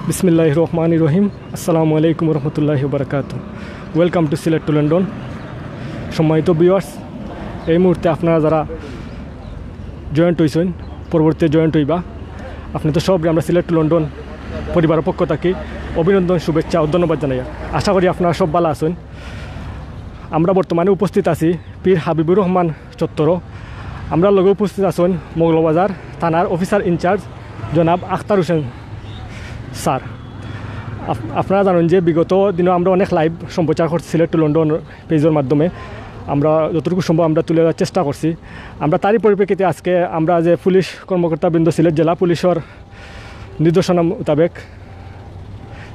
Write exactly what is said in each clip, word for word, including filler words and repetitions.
বিসমিল্লাহির রহমানির রহিম। আসসালামু আলাইকুম রহমতুল্লাহি বারাকাতু। Welcome to Sylhet to London। সম্মানিত ভিউয়ার্স, এই মুহূর্তে আপনারা যারা জয়েন্ট হইছেন, পরবর্তীতে জয়েন্ট হইবা, আপনি তো সব আমরা সিলেট টু লন্ডন পরিবারের পক্ষ থাকি অভিনন্দন, শুভেচ্ছা ও ধন্যবাদ জানাইয়ার। আশা করি আপনারা সব ভালা আছেন। আমরা বর্তমানে উপস্থিত আছি পীর হাবিবুর রহমান চত্বরো। আমরার লগে উপস্থিত আছেন মৌলভীবাজার থানার অফিসার ইনচার্জ জনাব আখতার হোসেন স্যার। আপ-, আপনারা জানেন যে বিগত দিনে আমরা অনেক লাইভ সম্প্রচার করছি সিলেট টু লন্ডন পেজের মাধ্যমে। আমরা যতটুকু সম্ভব আমরা তুলে ধরার চেষ্টা করছি। আমরা তারই পরিপ্রেক্ষিতে আজকে আমরা যে পুলিশ কর্মকর্তাবৃন্দ, সিলেট জেলা পুলিশের নির্দেশনা মোতাবেক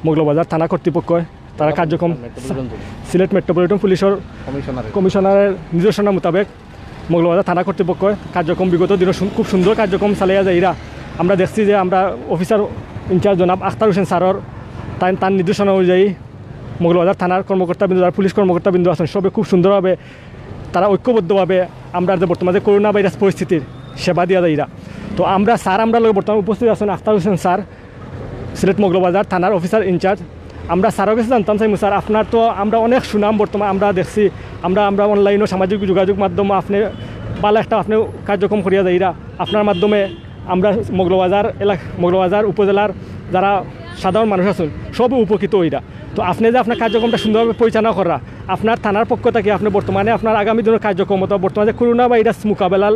মৌলভীবাজার থানা কর্তৃপক্ষ তারা কার্যক্রম, মেট্রোপলিটন পুলিশ। সিলেট মেট্রোপলিটন পুলিশের কমিশনারের। কমিশনারের নির্দেশনা মোতাবেক মৌলভীবাজার থানা কর্তৃপক্ষ কার্যক্রম বিগত দিনে সুন-, খুব সুন্দর কার্যক্রম চালাইয়া যাইরা। আমরা দেখছি যে আমরা অফিসার ইনচার্জ জনাব আখতার হোসেন স্যারের তার, তার নির্দেশনা অনুযায়ী মৌলভীবাজার থানার কর্মকর্তাবৃন্দ, যারা পুলিশ কর্মকর্তাবৃন্দ আছেন, সবে খুব সুন্দরভাবে তারা ঐক্যবদ্ধভাবে আমরা যে বর্তমানে করোনা ভাইরাস পরিস্থিতির সেবা দিয়া যাইরা। তো আমরা স্যার, আমরা লগে বর্তমানে উপস্থিত আছেন আখতার হোসেন স্যার, সিলেট মৌলভীবাজার থানার অফিসার ইনচার্জ। আমরা স্যারের কাছে জানতাম চাইমু, স্যার, আপনার তো আমরা অনেক সুনাম বর্তমানে আমরা দেখছি, আমরা, আমরা অনলাইনও সামাজিক যোগাযোগ মাধ্যমে আপনি ভালা একটা আপনি কার্যক্রম করিয়া যাইরা। আপনার মাধ্যমে আমরা মৌলভীবাজার এলাকা, মৌলভীবাজার উপজেলার যারা সাধারণ মানুষ আছেন সবই উপকৃত হইরা। তো আপনি যে আপনার কার্যক্রমটা সুন্দরভাবে পরিচালনা করা, আপনার থানার পক্ষ থেকে আপনি বর্তমানে আপনার আগামী দিনের কার্যক্রম অথবা বর্তমানে করোনা ভাইরাস মোকাবেলার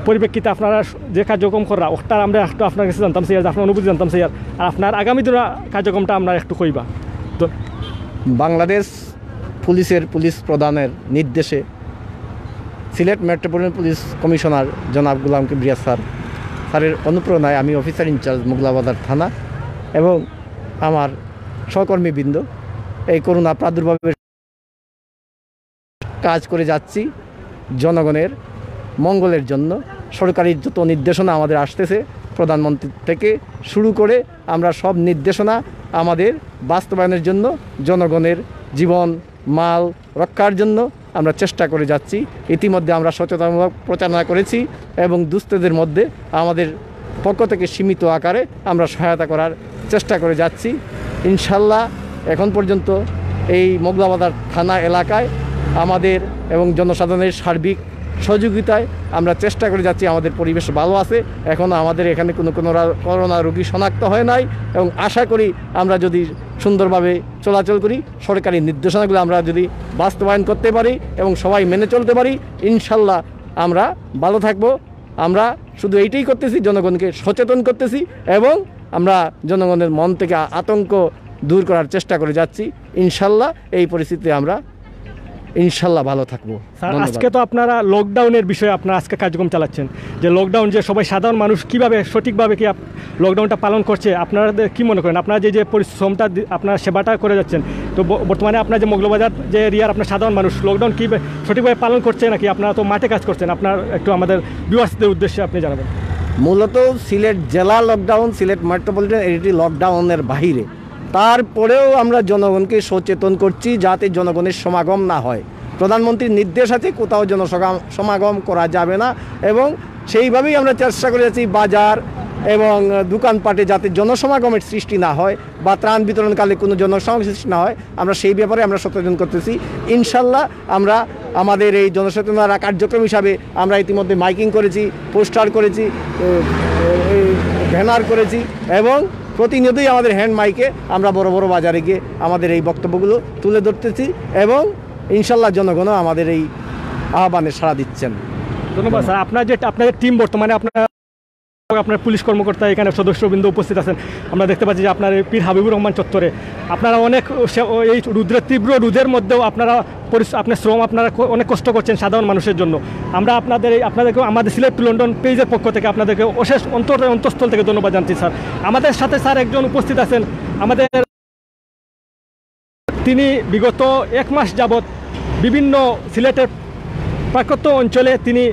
পরিপ্রেক্ষিতে আপনারা যে কার্যক্রম করা, ওটার আমরা একটু আপনার কাছে জানতাম চাই, আপনার অনুভূতি জানতাম চাই, আর আপনার আগামী দিনের কার্যক্রমটা আমরা একটু কইবা। তো বাংলাদেশ পুলিশের পুলিশ প্রধানের নির্দেশে সিলেট মেট্রোপলিটন পুলিশ কমিশনার জনাব গোলাম কিবরিয়া স্যার, স্যারের অনুপ্রেরণায় আমি অফিসার ইনচার্জ মোগলাবাজার থানা এবং আমার সহকর্মীবৃন্দ এই করোনা প্রাদুর্ভাবের কাজ করে যাচ্ছি জনগণের মঙ্গলের জন্য। সরকারি যত নির্দেশনা আমাদের আসতেছে, প্রধানমন্ত্রী থেকে শুরু করে, আমরা সব নির্দেশনা আমাদের বাস্তবায়নের জন্য জনগণের জীবন, মাল রক্ষার জন্য আমরা চেষ্টা করে যাচ্ছি। ইতিমধ্যে আমরা সচেতনমূলক প্রচারণা করেছি এবং দুস্থদের মধ্যে আমাদের পক্ষ থেকে সীমিত আকারে আমরা সহায়তা করার চেষ্টা করে যাচ্ছি। ইনশাল্লাহ, এখন পর্যন্ত এই মোগলাবাজার থানা এলাকায় আমাদের এবং জনসাধারণের সার্বিক সহযোগিতায় আমরা চেষ্টা করে যাচ্ছি। আমাদের পরিবেশ ভালো আছে, এখনও আমাদের এখানে কোনো কোনো রা-, করোনা রোগী শনাক্ত হয় নাই এবং আশা করি আমরা যদি সুন্দরভাবে চলাচল করি, সরকারি নির্দেশনাগুলো আমরা যদি বাস্তবায়ন করতে পারি এবং সবাই মেনে চলতে পারি, ইনশাল্লাহ আমরা ভালো থাকবো। আমরা শুধু এইটাই করতেছি, জনগণকে সচেতন করতেছি এবং আমরা জনগণের মন থেকে আ-, আতঙ্ক দূর করার চেষ্টা করে যাচ্ছি। ইনশাল্লাহ এই পরিস্থিতিতে আমরা ইনশাল্লাহ ভালো থাকবো। স্যার, ধন্যবাদ। আজকে তো আপনারা লকডাউনের বিষয়ে আপনারা আজকে কার্যক্রম চালাচ্ছেন, যে লকডাউন, যে সবাই সাধারণ মানুষ কিভাবে সঠিকভাবে কি আপ-, লকডাউনটা পালন করছে, আপনারা কি মনে করেন? আপনারা যে, যে পরিশ্রমটা দি-, আপনারা সেবাটা করে যাচ্ছেন, তো ব-, বর্তমানে আপনার যে মৌলভীবাজার যে এরিয়ার আপনার সাধারণ মানুষ লকডাউন কি বে-, সঠিকভাবে পালন করছে নাকি আপনারা তো মাঠে কাজ করছেন? আপনার একটু আমাদের ভিউয়ার্সদের উদ্দেশ্যে আপনি জানাবেন। মূলত সিলেট জেলা লকডাউন, সিলেট মেট্রোপলিটন এরিয়াটি লকডাউনের বাইরে। তারপরেও আমরা জনগণকে সচেতন করছি যাতে জনগণের সমাগম না হয়। প্রধানমন্ত্রীর নির্দেশ আছে কোথাও জনসগা-, সমাগম করা যাবে না এবং সেইভাবেই আমরা চেষ্টা করে যাচ্ছি বাজার এবং দোকানপাটে যাতে জনসমাগমের সৃষ্টি না হয় বা ত্রাণ বিতরণকালে কোনো জনসমাগম সৃষ্টি না হয়, আমরা সেই ব্যাপারে আমরা সচেতন করতেছি। ইনশাল্লাহ আমরা আমাদের এই জনসচেতনতা কার্যক্রম হিসাবে আমরা ইতিমধ্যে মাইকিং করেছি, পোস্টার করেছি, এ, এ, ব্যানার করেছি এবং প্রতিনিয়তই আমাদের হ্যান্ড মাইকে আমরা বড় বড় বাজারে গিয়ে আমাদের এই বক্তব্যগুলো তুলে ধরতেছি এবং ইনশাল্লাহ জনগণও আমাদের এই আহ্বানে সাড়া দিচ্ছেন। ধন্যবাদ স্যার। আপনার যে, আপনাদের টিম বর্তমানে আপনার, আপনার পুলিশ কর্মকর্তা এখানে সদস্যবৃন্দ উপস্থিত আছেন, আমরা দেখতে পাচ্ছি যে আপনার এই পীর হাবিবুর রহমান চত্বরে আপনারা অনেক সে-, এই রুদ্রের তীব্র রোদের মধ্যেও আপনারা পরিশ্র-, আপনার শ্রম, আপনারা ক-, অনেক কষ্ট করছেন সাধারণ মানুষের জন্য। আমরা আপনাদের এই, আপনাদেরকে আমাদের সিলেট টু লন্ডন পেজের পক্ষ থেকে আপনাদেরকে অশেষ অন্তর, অন্তঃস্থল থেকে ধন্যবাদ জানাচ্ছি স্যার। আমাদের সাথে স্যার একজন উপস্থিত আছেন, আমাদের, তিনি বিগত এক মাস যাবত বিভিন্ন সিলেটের পার্বত্য অঞ্চলে তিনি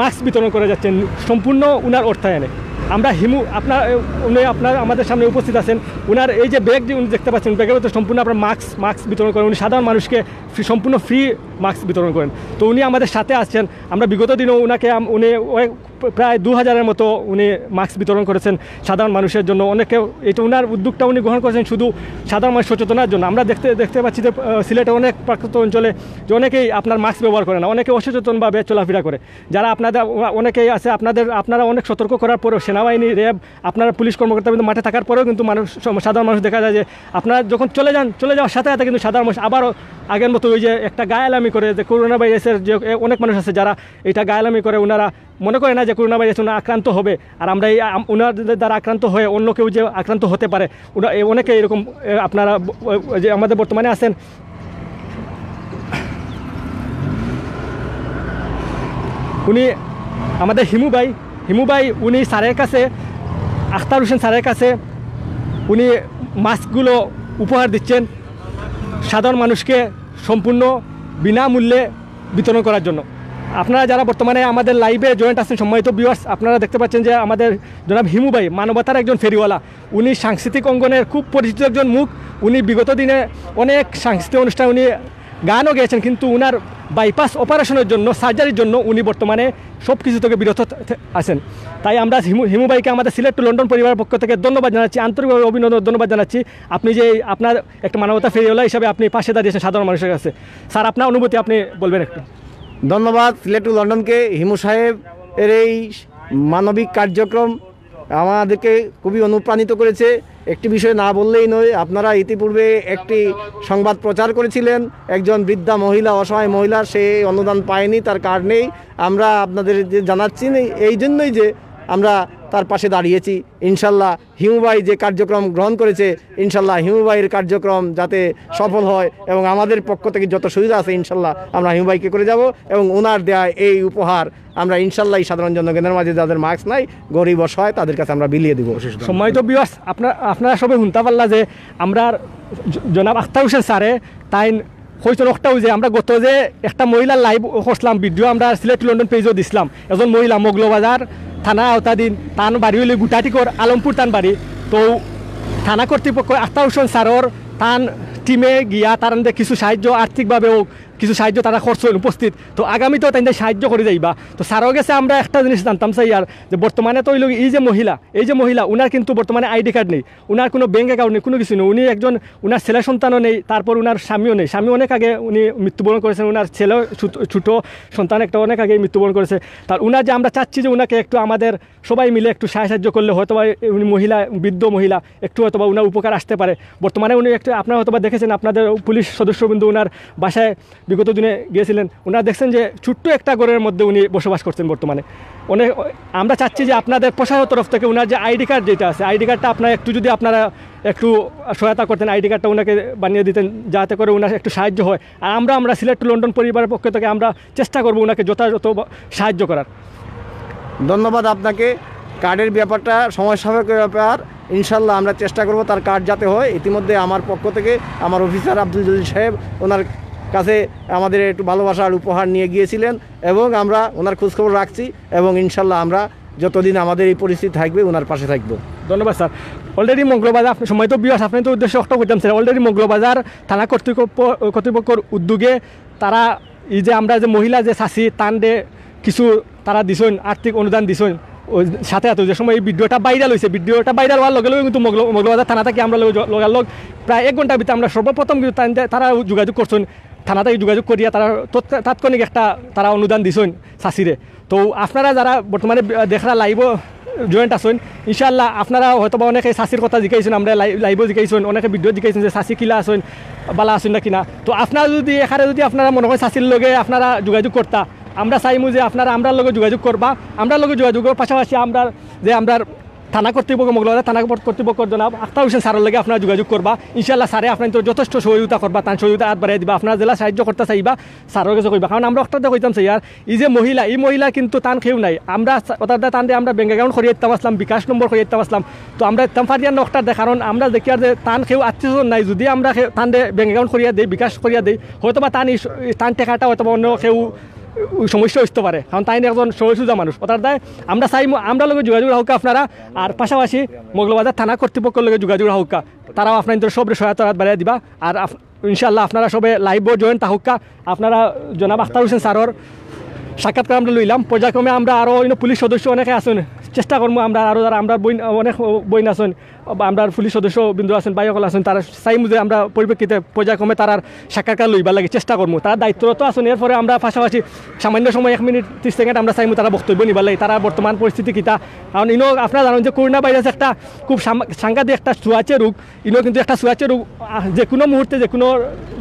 মাস্ক বিতরণ করে যাচ্ছেন সম্পূর্ণ উনার অর্থায়নে। আমরা হিমু, আপনার, উনি আপনার আমাদের সামনে উপস্থিত আছেন। উনার এই যে ব্যাগ যে উনি দেখতে পাচ্ছেন, ব্যাগের মধ্যে সম্পূর্ণ আপনার মাস্ক, মাস্ক বিতরণ করেন। উনি সাধারণ মানুষকে ফ্রি, সম্পূর্ণ ফ্রি মাস্ক বিতরণ করেন। তো উনি আমাদের সাথে আছেন। আমরা বিগত দিনও উনাকে আম- উনি ওই প্রায় দু হাজারের মতো উনি মাস্ক বিতরণ করেছেন সাধারণ মানুষের জন্য। অনেকে এটা উনার উদ্যোগটা উনি গ্রহণ করেছেন শুধু সাধারণ মানুষ সচেতনার জন্য। আমরা দেখতে দেখতে পাচ্ছি যে আহ, সিলেটের অনেক পার্বত্য অঞ্চলে যে অনেকেই আপনার মাস্ক ব্যবহার করে না, অনেকে অসচেতনভাবে চলাফেরা করে। যারা আপনাদের অনেকেই আছে, আপনাদের আপনারা অনেক সতর্ক করার পরেও সেনাবাহিনী, র‍্যাব, আপনারা পুলিশ কর্মকর্তা কিন্তু মাঠে থাকার পরেও কিন্তু মানুষ সম- সাধারণ মানুষ দেখা যায় যে আপনারা যখন চলে যান, চলে যাওয়ার সাথে সাথে কিন্তু সাধারণ মানুষ আবারও আগের মতো ওই যে একটা গায়েলামি করে যে করোনা ভাইরাসের যে এ- অনেক মানুষ আছে যারা এটা গায়েলামি করে, ওনারা মনে করে না যে করোনা ভাইরাস ওনারা আক্রান্ত হবে। আর আমরা এই আম- ওনাদের দ্বারা আক্রান্ত হয়ে অন্য কেউ যে আক্রান্ত হতে পারে, ওনা- এ- অনেকে এরকম এ, আপনারা ব- ওই- ওই যে আমাদের বর্তমানে আছেন উনি আমাদের হিমু ভাই। হিমু ভাই উনি স্যারের কাছে, আখতার হোসেন স্যারের কাছে উনি মাস্কগুলো উপহার দিচ্ছেন সাধারণ মানুষকে সম্পূর্ণ বিনামূল্যে বিতরণ করার জন্য। আপনারা যারা বর্তমানে আমাদের লাইভে জয়েন্ট আছেন, সম্মানিত ভিউয়ার্স, আপনারা দেখতে পাচ্ছেন যে আমাদের জনাব হিমু ভাই মানবতার একজন ফেরিওয়ালা। উনি সাংস্কৃতিক অঙ্গনের খুব পরিচিত একজন মুখ। উনি বিগত দিনে অনেক সাংস্কৃতিক অনুষ্ঠান উনি গানও গেয়েছেন, কিন্তু উনার বাইপাস অপারেশনের জন্য, সার্জারির জন্য উনি বর্তমানে সব কিছু থেকে বিরত থে- থে- আছেন। তাই আমরা হিমু হিমু ভাইকে আমাদের সিলেট টু লন্ডন পরিবারের পক্ষ থেকে ধন্যবাদ জানাচ্ছি, আন্তরিকভাবে অভিনন্দন, ধন্যবাদ জানাচ্ছি। আপনি যে এই আপনার একটা মানবতা ফেরিওয়ালা হিসাবে আপনি পাশে দাঁড়িয়েছেন সাধারণ মানুষের কাছে। স্যার, আপনার অনুভূতি আপনি বলবেন একটু। ধন্যবাদ সিলেট টু লন্ডনকে। হিমু সাহেব এর এই মানবিক কার্যক্রম আমাদেরকে খুবই অনুপ্রাণিত করেছে। একটি বিষয় না বললেই নয়, আপনারা ইতিপূর্বে একটি সংবাদ প্রচার করেছিলেন, একজন বৃদ্ধা মহিলা, অসহায় মহিলা, সে অনুদান পায়নি, তার কার্ড নেই। আমরা আপনাদের যে জানাচ্ছি নি- এই জন্যই যে আমরা তার পাশে দাঁড়িয়েছি। ইনশাল্লাহ হিমু ভাই যে কার্যক্রম গ্রহণ করেছে, ইনশাল্লাহ হিমু ভাইয়ের কার্যক্রম যাতে সফল হয় এবং আমাদের পক্ষ থেকে যত সুবিধা আছে ইনশাল্লাহ আমরা হিমু ভাইকে করে যাব। এবং ওনার দেয়া এই উপহার আমরা ইনশাল্লাহ এই সাধারণ জনগণের মাঝে যাদের মাস্ক নাই, গরিব অসহায়, তাদের কাছে আমরা বিলিয়ে দিব। সম্মানিত ভিউয়ার্স, আপনারা আপনারা সবাই শুনতে পারলা যে আমরা জ- জনাব আখতার হোসেন স্যারে তাইন কইছইন অকটাউ যে আমরা গত যে একটা মহিলার লাইভ করছিলাম, ভিডিও আমরা সিলেট টু লন্ডন পেজও দিছিলাম। একজন মহিলা মৌলভীবাজার থানা আওতাধীন, তান বাড়ি অইলো গুটাটিকর আলমপুর তান বাড়ি। তো থানা কর্তৃপক্ষ আখতার হোসেন স্যারর তান টিমে গিয়া তারারে কিছু সাহায্য, আর্থিকভাবেও কিছু সাহায্য তারা করছইন উপস্থিত। তো আগামীতেও তাইন সাহায্য করি যাইবা। তো স্যারর গেছে আমরা একটা জিনিস জানতাম চাইয়ার যে বর্তমানে তো অইলো এই যে মহিলা, এই যে মহিলা উনার কিন্তু বর্তমানে আইডি কার্ড নেই, উনার কোনো ব্যাংক অ্যাকাউন্ট নেই, কোনো কিছু নেই। উনি একজন, উনার ছেলে সন্তানও নেই, তারপর উনার স্বামীও নেই। স্বামী অনেক আগে উনি মৃত্যুবরণ করেছেন, উনার ছেলে ছোট সন্তান একটা অনেক আগে মৃত্যুবরণ করেছে। তার উনার যে আমরা চাচ্ছি যে উনাকে একটু আমাদের সবাই মিলে একটু সাহায্য করলে হয়তো বা উনি মহিলা, বৃদ্ধ মহিলা, একটু হয়তো বা উনার উপকার আসতে পারে। বর্তমানে উনি একটু, আপনারা হয়তো বা দেখেছেন, আপনাদের পুলিশ সদস্যবৃন্দ উনার বাসায় বিগত দিনে গিয়েছিলেন। ওনারা দেখছেন যে ছোট্ট একটা ঘরের মধ্যে উনি বসবাস করছেন বর্তমানে। অনেক আমরা চাচ্ছি যে আপনাদের প্রশাসনের তরফ থেকে ওনার যে আইডি কার্ড যেটা আছে, আইডি কার্ডটা আপনারা একটু যদি আপনারা একটু সহায়তা করতেন, আইডি কার্ডটা ওনাকে বানিয়ে দিতেন, যাতে করে ওনার একটু সাহায্য হয়। আর আমরা আমরা সিলেট টু লন্ডন পরিবারের পক্ষ থেকে আমরা চেষ্টা করবো ওনাকে যথাযথ সাহায্য করার। ধন্যবাদ আপনাকে। কার্ডের ব্যাপারটা সময় সাপেক্ষ ব্যাপার, ইনশাল্লাহ আমরা চেষ্টা করব তার কার্ড যাতে হয়। ইতিমধ্যে আমার পক্ষ থেকে আমার অফিসার আব্দুল জলিল সাহেব ওনার কাছে আমাদের একটু ভালোবাসার উপহার নিয়ে গিয়েছিলেন এবং আমরা ওনার খোঁজখবর রাখছি এবং ইনশাল্লাহ আমরা যতদিন আমাদের এই পরিস্থিতি থাকবে ওনার পাশে থাকবো। ধন্যবাদ স্যার। অলরেডি মৌলভীবাজার, আপনি সম্মানিত ভিউয়ার্স, আপনাদের উদ্দেশ্যে একটা করতাম স্যার, অলরেডি মৌলভীবাজার থানা কর্তৃপক্ষ কর্তৃপক্ষর উদ্যোগে তারা এই যে আমরা যে মহিলা যে চাচি তানরে কিছু তারা দিছইন, আর্থিক অনুদান দিছইন। ওই সাথে সাথে যে সময় এই ভিডিওটা ভাইরাল হয়েছে, ভিডিওটা ভাইরাল হওয়ার লগে লগে কিন্তু মৌল- মৌলভীবাজার থানা থেকে আমরা লগে জ- লগালগ প্রায় এক ঘন্টার ভিতরে আমরা সর্বপ্রথম কিন্তু তান- তারা যোগাযোগ করছইন, থানা থেকে যোগাযোগ করিয়া তারা তৎ- তাৎক্ষণিক একটা তারা অনুদান দিছইন চাচিরে। তো আপনারা যারা বর্তমানে দেখরা লাইভও জয়েন্ট আছইন, ইনশাআল্লাহ আপনারা হয়তো বা অনেকে চাচির কথা জিকাইছইন, আমরা লাই- লাইভও জিকাইছইন, অনেকে ভিডিও জিকাইছইন যে চাচি কিলা আছইন, বালা আছইন না কিনা। তো আপনারা যদি এখানে যদি আপনারা মনে হয় চাচির লগে আপনারা যোগাযোগ করতা, আমরা চাইমু যে আপনারা আমরার লগে যোগাযোগ করবা, আমরার লগে যোগাযোগর পাশাপাশি আমরা যে আমরা থানা কর্তৃপক্ষ, মৌলভীবাজার থানা কর্তৃপক্ষ জনাব আখতার হোসেন স্যারর লগে আপনারা যোগাযোগ করবা। ইনশাআল্লাহ স্যারে আপনাদের যথেষ্ট সহযোগিতা করবা, তান সহযোগিতা হাত বাড়াই দিবা। আপনারা যেলা সাহায্য করতে চাইবা স্যারর কাছে কইবা, কারণ আমরা অকটাতে কইতাম চাইয়ার এই যে মহিলা, এই মহিলা কিন্তু তান কেউ নাই। আমরা ওটাতে তানরে আমরা ব্যাংক অ্যাকাউন্ট করিয়া দিতাম আসলাম, বিকাশ নম্বর করিয়া দিতাম আসলাম। তো আমরা দিতাম পারিয়ার না অকটাতে, কারণ আমরা দেখিয়ার যে তান কেউ আত্মীয় স্বজন নাই। যদি আমরা খে- তানরে ব্যাংক অ্যাকাউন্ট করিয়া দেই, বিকাশ করিয়া দেই, হয়তো বা তান এই স- তান টেকাটা হয়তো বা অন্য কেউ সমস্যা হইতে পারে, কারণ তাইন একজন সহজ সুজা মানুষ। ওটাতে আমরা চাইমু আমরার লগে যোগাযোগ রাখউক্কা আপনারা, আর পাশাপাশি মৌলভীবাজার থানা কর্তৃপক্ষর লগে যোগাযোগ রাখউক্কা, তারাও আপনাদের সবরে সহায়তা হাত বাড়াই দিবা। আর আপ- ইনশাআল্লাহ আপনারা সবে লাইভও জয়েন থাকুক্কা। আপনারা জনাব আখতার হোসেন স্যারর সাক্ষাৎকার আমরা লইলাম। পর্যায়ক্রমে আমরা আরও অন্য পুলিশ সদস্য অনেকে আছেন, চেষ্টা করবো আমরা আরও যারা আমরা বইন, অনেক বইন আছেন, আমরা পুলিশ সদস্য বৃন্দ আছেন, ভাই সকল আছেন, তারা চাইমু যে আমরা পরিপ্রেক্ষিতে পর্যায়ক্রমে তারার সাক্ষাৎকার লইবার লাগি চেষ্টা করবো। তারা দায়িত্বরত আছেন, এরপরে আমরা পাশাপাশি সামান্য সময় এক মিনিট ত্রিশ সেকেন্ড আমরা চাইমু তারা বক্তব্য নিবার লাগি, তারা বর্তমান পরিস্থিতি কিতা। কারণ ইনো আপনারা জানেন যে করোনা ভাইরাস একটা খুব সাম-, সাংঘাতিক একটা ছোঁয়াচে রোগ, ইনো কিন্তু একটা ছোঁয়াচে রোগ, আহ, যে কোনো মুহূর্তে যে কোনো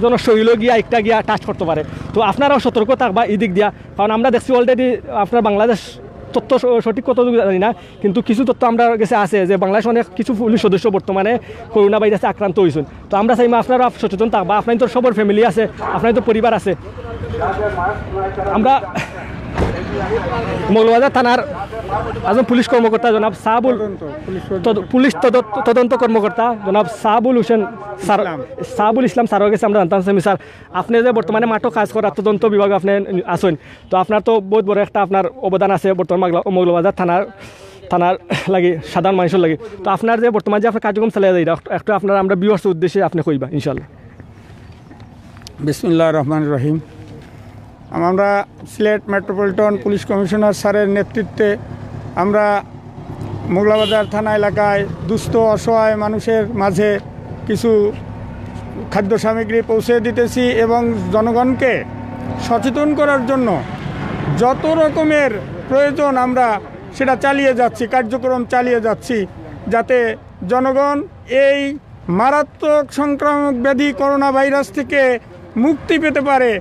জনর শরীরও গিয়া একটা গিয়া টাচ করতে পারে। তো আপনারাও সতর্ক থাকবা এই দিক দিয়া, কারণ আমরা দেখছি অলরেডি আপনার বাংলাদেশ তথ্য স-, সঠিক কতটুকু জানি না, কিন্তু কিছু তথ্য আমরা গেছে আছে যে বাংলাদেশ অনেক কিছু পুলিশ সদস্য বর্তমানে করোনা ভাইরাসে আক্রান্ত হয়েছেন। তো আমরা চাইমা আপনারা সচেতন থাকবা, আপনার তো সবর ফ্যামিলি আছে, আপনার তো পরিবার আছে। আমরা মৌলভীবাজার থানার একজন পুলিশ কর্মকর্তা জনাব সাবুল, তদন্ত, পুলিশ তদ-, পুলিশ তদন্ত, তদন্ত কর্মকর্তা জনাব সাবুল হোসেন স্যার, ইসলাম। সাবুল ইসলাম স্যারর গেছে আমরা জানতাম চাইমু স্যার, আপনি যে বর্তমানে মাঠো কাজ করা তদন্ত বিভাগ আপনি আছেন, তো আপনার তো বহুত বড় একটা আপনার অবদান আছে বর্তমান মাগলা-, মৌলভীবাজার থানার, থানার লাগি, সাধারণ মানুষের লাগি। তো আপনার যে বর্তমান যে আপনার কার্যক্রম চালিয়ে যায়, একটু আপনার আমরা ভিউয়ার্সের উদ্দেশ্যে আপনি কইবা ইনশাল্লাহ। বিসমিল্লাহ রহমান রহিম। আমরা সিলেট মেট্রোপলিটন পুলিশ কমিশনার স্যারের নেতৃত্বে আমরা মোগলাবাজার থানা এলাকায় দুস্থ অসহায় মানুষের মাঝে কিছু খাদ্য সামগ্রী পৌঁছে দিতেছি এবং জনগণকে সচেতন করার জন্য যত রকমের প্রয়োজন আমরা সেটা চালিয়ে যাচ্ছি, কার্যক্রম চালিয়ে যাচ্ছি, যাতে জনগণ এই মারাত্মক সংক্রামক ব্যাধি করোনা ভাইরাস থেকে মুক্তি পেতে পারে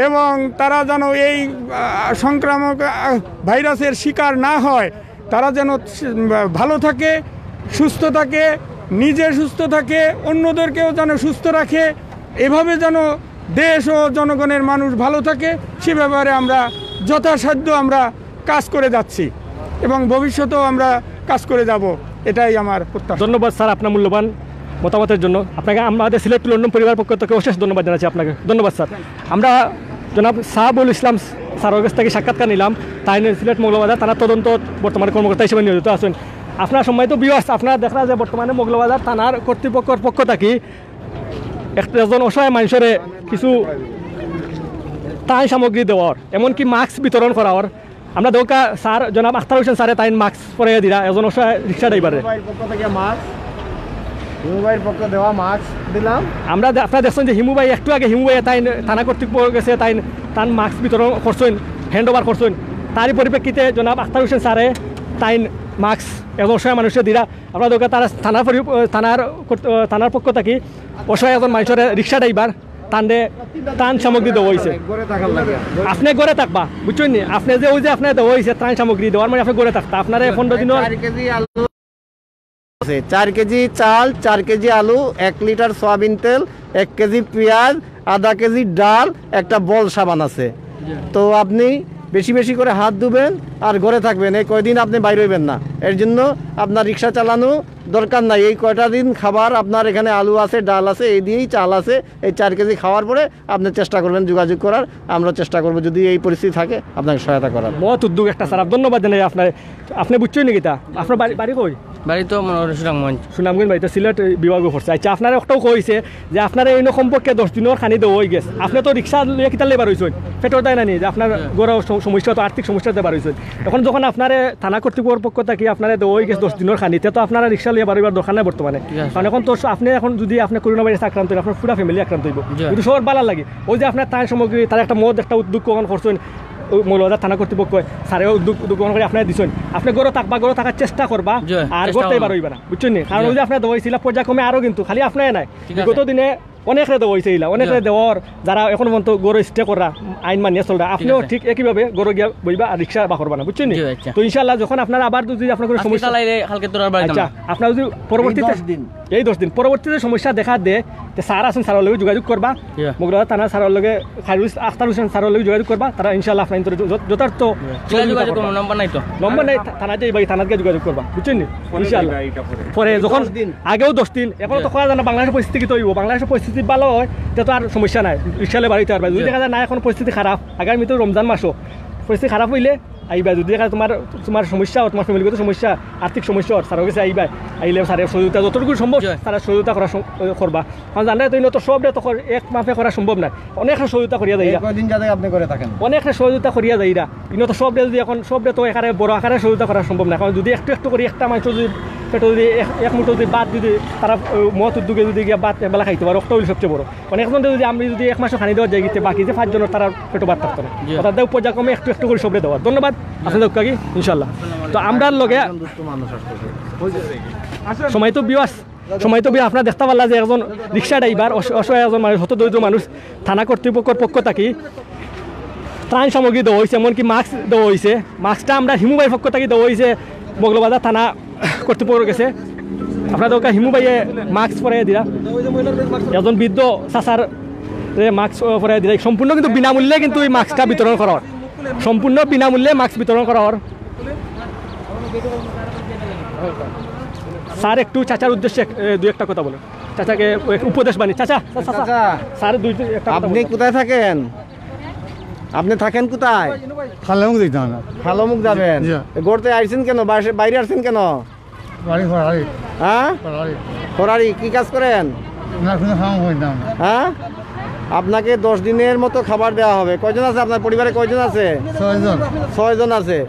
এবং তারা যেন এই, আহ, সংক্রামক, আহ, ভাইরাসের শিকার না হয়, তারা যেন, উম, ভালো থাকে, সুস্থ থাকে, নিজে সুস্থ থাকে, অন্যদেরকেও যেন সুস্থ রাখে। এভাবে যেন দেশ ও জনগণের মানুষ ভালো থাকে, সে ব্যাপারে আমরা যথাসাধ্য আমরা কাজ করে যাচ্ছি এবং ভবিষ্যতেও আমরা কাজ করে যাব, এটাই আমার প্রত্যাশা। ধন্যবাদ স্যার আপনার মূল্যবান মতামতের জন্য। আপনাকে আমাদের সিলেট টু লন্ডন পরিবার পক্ষ থেকে অশেষ ধন্যবাদ জানাচ্ছি আপনাকে। ধন্যবাদ স্যার। আমরা জনাব সাহাবুল ইসলাম স্যারর কাছ থেকে সাক্ষাৎকার নিলাম। তাইন সিলেট মৌলভীবাজার থানার তদন্ত বর্তমানে কর্মকর্তা হিসেবে নিয়োজিত আছেন। আপনারা সম্মানিত ভিউয়ার্স, আপনারা দেখরা যে বর্তমানে মৌলভীবাজার থানার কর্তৃপক্ষর পক্ষ থেকে একটা একজন অসহায় মানুষরে কিছু ত্রাণ সামগ্রী দেওয়ার, এমনকি মাস্ক বিতরণ করার। আমরা দৌকা স্যার জনাব আখতার হোসেন স্যারে তাইন মাস্ক পরাইয়া দিরা একজন অসহায় রিক্সা ড্রাইভারে। ভাইয়ের পক্ষ থেকে মাস্ক, হিমু ভাইয়ের পক্ষ দেওয়া মাস্ক দিলাম। আমরা দে-, আপনারা দেখছেন যে হিমু ভাই একটু আগে হিমু ভাই তাইন থানা কর্তৃপক্ষ গেছে, তাইন তান মাস্ক বিতরণ করছেন, হ্যান্ড ওভার করছেন। তারই পরিপ্রেক্ষিতে জনাব আখতার হোসেন স্যারে তাইন মাস্ক একজন অসহায় মানুষরে দিরা। আমরা দৌকা তারা থানার পরি-, থানার কর্ত-, থানার পক্ষ থাকি অসহায় একজন মানুষরে রিক্সা ড্রাইভার তানরে ত্রাণ সামগ্রী দেওয়া হয়েছে। ঘরে থাকার লাগে। আপনি ঘরে থাকবা, বুঝছেন নি? আপনি যে ওই যে আপনার দেওয়া হয়েছে ত্রাণ সামগ্রী দেওয়ার মানে আপনি ঘরে থাকতা। আপনার এই পনেরো দিনের চার কেজি আলু আছে, চার কেজি চাল, চার কেজি আলু, এক লিটার সয়াবিন তেল, এক কেজি পেঁয়াজ, আধা কেজি ডাল, একটা বল সাবান আছে। তো আপনি বেশি বেশি করে হাত ধুবেন আর ঘরে থাকবেন। এই কয়দিন আপনি বাইর হইবেন না, এর জন্য আপনার রিক্সা চালানো দরকার নাই। এই কয়টা দিন খাবার আপনার এখানে আলু আছে, ডাল আছে, এই দিয়েই চাল আছে। এই চার কেজি খাওয়ার পরে আপনি চেষ্টা করবেন যোগাযোগ করার, আমরা চেষ্টা করবো যদি এই পরিস্থিতি থাকে আপনাকে সহায়তা করার। বহুত উদ্যোগ একটা স্যার, ধন্যবাদ জানাই আপনার। আপনি বুঝছেন নাকি তা? আপনার বাড়ি, বাড়ি কই? বাড়ি তো মনে হয় সুনামগঞ্জ। সুনামগঞ্জ বাড়ি তো সিলেট বিভাগে পড়ছে। আচ্ছা, আপনার একটাও কইছে যে আপনার এই সম্পর্কে দশ দিনের খানি দেওয়া হয়ে গেছে। আপনি তো রিক্সা লইয়া কিতা লেবার হইছেন, পেটর দায় না নি যে আপনার হ্যাঁ। ঘরে সম-, সমস্যা তো আর্থিক সমস্যা তো বার হইছেন। এখন যখন আপনার থানা কর্তৃপক্ষের পক্ষ থেকে আপনার দেওয়া হয়ে গেছে দশ দিনের খানি, তে তো আপনারা রিক্সা লইয়া বারোবার দরকার নাই বর্তমানে। ঠিক আছে। কারণ এখন তো আপনি এখন যদি আপনি করোনা ভাইরাস আক্রান্ত হইন, আপনার পুরা ফ্যামিলি আক্রান্ত হইব। জি। কিন্তু সবার ভালো লাগে, ওই যে আপনার ত্রাণ সামগ্রী, তার একটা মহৎ একটা উদ্যোগ গ্রহণ করছেন, ওই মৌলভীবাজার থানা কর্তৃপক্ষ, স্যারে উদ্যোগ, উদ্যোগ গ্রহণ করে আপনারা দিচ্ছেন। আপনি ঘরে থাকবা, ঘরে থাকার চেষ্টা করবা, জি, আর চেষ্টা ঘর থেকে করবো। বার হইবা না, বুঝছেন নি? কারণ জি। ওই যে আপনার দেওয়া হয়েছিল পর্যায়ক্রমে আরও কিন্তু, খালি আপনারা নাই। ঠিক আছে। বিগত দিনে অনেকরে দেওয়া হয়েছিল, অনেকরে হ্যাঁ। দেওয়ার যারা এখন পর্যন্ত ঘরে স্টে করা, আইন মানিয়া চলরা, আপনিও ঠিক আছে। ঠিক একইভাবে ঘরে গিয়া বইবা আর রিক্সা বা করবা না, বুঝছেন নি? জি, আচ্ছা। তো ইনশাআল্লাহ যখন আপনার আবার যদি আপনার কোনো আজকে সমস্যা চালাইলে কালকে তোর আর বাড়িতে আচ্ছা, না। আপনার যদি পরবর্তীতে এই দশ দিন। এই দশ দিন পরবর্তীতে সমস্যা দেখা দে, তো স্যার আছেন, স্যারর লগে যোগাযোগ করবা। ইয়া। মগরা থানা স্যারর লগে খায়রুল আখতার হোসেন স্যারর লগে যোগাযোগ করবা, তারা ইনশাআল্লাহ আপনার যত-, যথার্থ ইয়া। কিলা সহযোগিতা যোগাযোগ করবা। করবো? নম্বর নাই তো? নম্বর নাই, থা-, থানাত যাইবা, থানাত গিয়া যোগাযোগ করবা, বুঝছেন নি? ইনশাআল্লাহ। পরে যখন দশ দিন। আগেও দশ দিন, এখন তো ইয়া। করা যায় না, বাংলাদেশের পরিস্থিতি কিতা হইব, বাংলাদেশের পরিস্থিতি ভালো হয়, তে তো আর সমস্যা নাই, রিক্সা লইয়া বাড়িতে পারবা। যদি ইয়া। দেখা যায় না, এখন পরিস্থিতি খারাপ, আগামী তো রমজান মাসও, পরিস্থিতি খারাপ হইলে আইবা। যদি এখানে তোমার, তোমার সমস্যা অর, তোমার ফ্যামিলিগত সমস্যা, আর্থিক সমস্যা অর, স্যারর গেছে আইবা। আইলে স্যারে সহযোগিতা যতটুকু সম্ভব, জি। স্যারে সহযোগিতা করা সম-, করবা। কারণ জানরায় তো, ইনো তো সব রে তো কর-, এক মাফে করা সম্ভব না। অনেকরে সহযোগিতা করিয়া এই যাইরা। কয়দিন যাতে আপনি করে থাকেন। অনেকরে সহযোগিতা করিয়া যাইরা। ইনো তো সব রে যদি এখন সব রে তো একারে বড় আকারে সহযোগিতা করা সম্ভব না। কারণ যদি একটু একটু করি, একটা মানুষ যদি পেটো যদি এক, এক মুঠো যদি ভাত যদি তারা, আহ, মহৎ উদ্যোগে যদি গিয়া ভাত একবেলা খাইতে পারে, ওটা হইল সবচেয়ে বড়। মানে একজন যদি আমি যদি এক মাসও খানি দেওয়া যায়, গিতে বাকি যে পাঁচজনের তারা পেটো ভাত থাকতো না। জি। অর্থাৎ পর্যায়ক্রমে একটু একটু করে সবরে দেওয়া। ধন্যবাদ। আপনাদের উক্কাগি, ইনশাল্লাহ। তো আমরার লগে একজন দুস্থ মানুষ আসতেছে। সময় তো বিয়াস, সময় তো বিয়া আপনারা দেখতে পারলা যে একজন রিক্সা ড্রাইভার, অস-, অসহায় একজন মানুষ, হত দরিদ্র মানুষ, থানা কর্তৃপক্ষর পক্ষ থাকি ত্রাণ সামগ্রী দেওয়া হয়েছে, এমনকি মাস্ক দেওয়া হয়েছে। মাস্কটা আমরা হিমু ভাইর পক্ষ থাকি দেওয়া হয়েছে মৌলভীবাজার থানা কর্তৃপক্ষর গেছে। আপনাদের ওকে হিমু ভাইয়ে মাস্ক পরাই দিলা, একজন বৃদ্ধ চাচারে মাস্ক পরাই দিলা। সম্পূর্ণ কিন্তু বিনামূল্যে কিন্তু এই মাস্কটা বিতরণ করা হয়, সম্পূর্ণ বিনামূল্যে মাস্ক বিতরণ করা হয়। স্যার, একটু চাচার উদ্দেশ্যে এক-, এ, দুই একটা কথা বলেন। চাচাকে এক উপদেশ বাণী। চাচা, চাচা, চাচা। স্যার, দুই, দুই একটা কথা আপনি বলেন। কোথায় থাকেন? আপনি থাকেন কোথায়? খালামুখ দিতাম না। খালামুখ যাবেন? জি। এ, ঘুরতে আইছেন কেন? বাইরে, বাইরে আসছেন কেন? বাড়ি খরারি। হ্যাঁ? খরারি। খরারি, কি কাজ করেন? না, কোনো কাম করতাম না। হ্যাঁ? আপনাকে দশ দিনের মতো খাবার দেওয়া হবে। কয়জন আছে আপনার পরিবারে, কয়জন আছে? ছয়জন। ছয়জন আছে।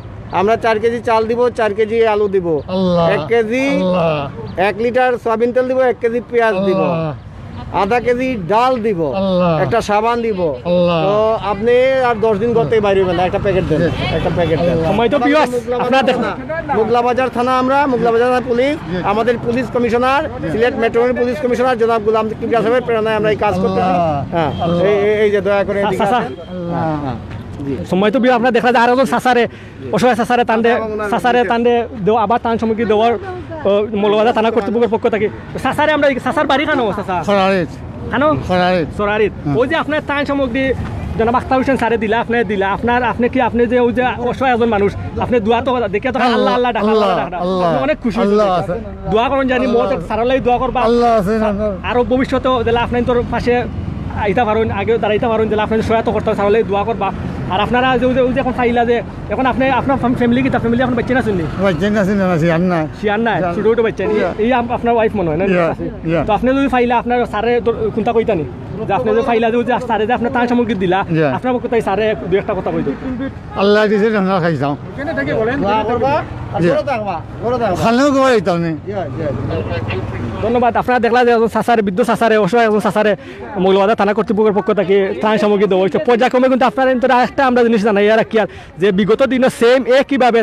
আমরা চার কেজি চাল দিব, চার কেজি আলু দিব, আল্লাহ। এক কেজি, আল্লাহ। এক লিটার সয়াবিন তেল দিব, এক কেজি পেঁয়াজ দিব, আল্লাহ। আধা কেজি ডাল দিব, আল্লাহ। একটা সাবান দিব। আল্লাহ। তো আপনি আর দশ দিন ঘর থেকে বাইরে হইবেন না, একটা প্যাকেট দেন, জি। একটা প্যাকেট দেন। আল্লাহ। সময় তো বিয়াস, মুগলা আপনারা বাজার দেখুন। থানা, মুগলা বাজার থানা আমরা, মুগলা বাজার থানা পুলিশ, জি। আমাদের পুলিশ কমিশনার, জি। সিলেট মেট্রোপলিটন পুলিশ কমিশনার জনাব গোলাম কিবরিয়া সাহেবের প্রেরণায় আমরা এই কাজ করতেছি। আল্লাহ। হ্যাঁ, আল্লাহ। এই, এই, এই যে দয়া করে আচ্ছা, এদিকে আচ্ছা। আসেন। হ্যাঁ, হ্যাঁ। জি। সময় তো বিয়াস, আপনারা দেখলা যে আরো একজন চাচারে অসহায় চাচারে তানরে, চাচা এবং ওনার চাচারে বিশেষ তানরে দেও-, আবার ত্রাণ সামগ্রী দেওয়ার, ও, মৌলভীবাজার থানা কর্তৃপক্ষের পক্ষ থাকি। চাচারে আমরা এই চাচার বাড়ি কানো, চাচা? খরারিত। কানো? খরারিত। খরারিত। হুম। ওই যে আপনার ত্রাণ সামগ্রী জনাব আখতার হোসেন স্যারে দিলা, আপনি দিলা, আপনার, আপনি কি, আপনি যে ওই যে অসহায় একজন মানুষ, আপনি দোয়া তো দেখে তো আল্লাহ, আল্লাহ, আল্লাহ, আল্লাহ, আল্লাহ, আল্লাহ। আল্লাহ। আপনি অনেক খুশি আল্লাহ হয়েছেন। আছে। দোয়া করুন জানি আল্লাহ মহতে আছে। স্যারর লাগি দোয়া করবা। আল্লাহ আছে, আল্লাহ। আরো ভবিষ্যতে দিলে আপনার তোর পাশে আইতা পারুন, আগে দাঁড়াইতা পারুন, দিলে আপনার সহায়তা করতে স্যারর লাগি দোয়া করবা। আর আপনারা যে ওই যে, ওই যে এখন পাইলা যে এখন আপনি, আপনার ফ্যাম-, ফ্যামিলি কিতা? ফ্যামিলি এখন বাচ্চা না শুননি? বাচ্চা না শুননি, না, শিয়ার না। শিয়ার না, ইয়া। ছোট ছোট বাচ্চা নি? ইয়া। এই আপ-, আপনার ওয়াইফ মনে হয় না? ইয়া, আছে। ইয়া। তো আপনি যদি পাইলা, আপনার স্যারে দর-, কোনটা কইতা নি? যে আপনি যদি পাইলা যে ওই যে স্যারে যে আপনার ত্রাণ সামগ্রী দিলা, ইয়া। আপনার পক্ষ থেকে স্যারে দুই একটা কথা কইতো। আল্লাহ দিছে, আমরা খাইতাম। দোয়া করবা, আর জি। ঘরে থাকবা, ঘরে থাকবা। খালেও ঘরে যাইতাম নি। ইয়া, ইয়া। ধন্যবাদ। আপনারা দেখলা যে একজন চাচারে, বৃদ্ধ চাচারে, অসহায় একজন চাচারে মৌলভীবাজার থানা কর্তৃপক্ষের পক্ষ থেকে ত্রাণ সামগ্রী দেওয়া হয়েছে। পর্যায়ক্রমে কিন্তু আপনারা কিন্তু একটা আমরা জিনিস জানাই আর কি, আর যে বিগত দিনও সেম একইভাবে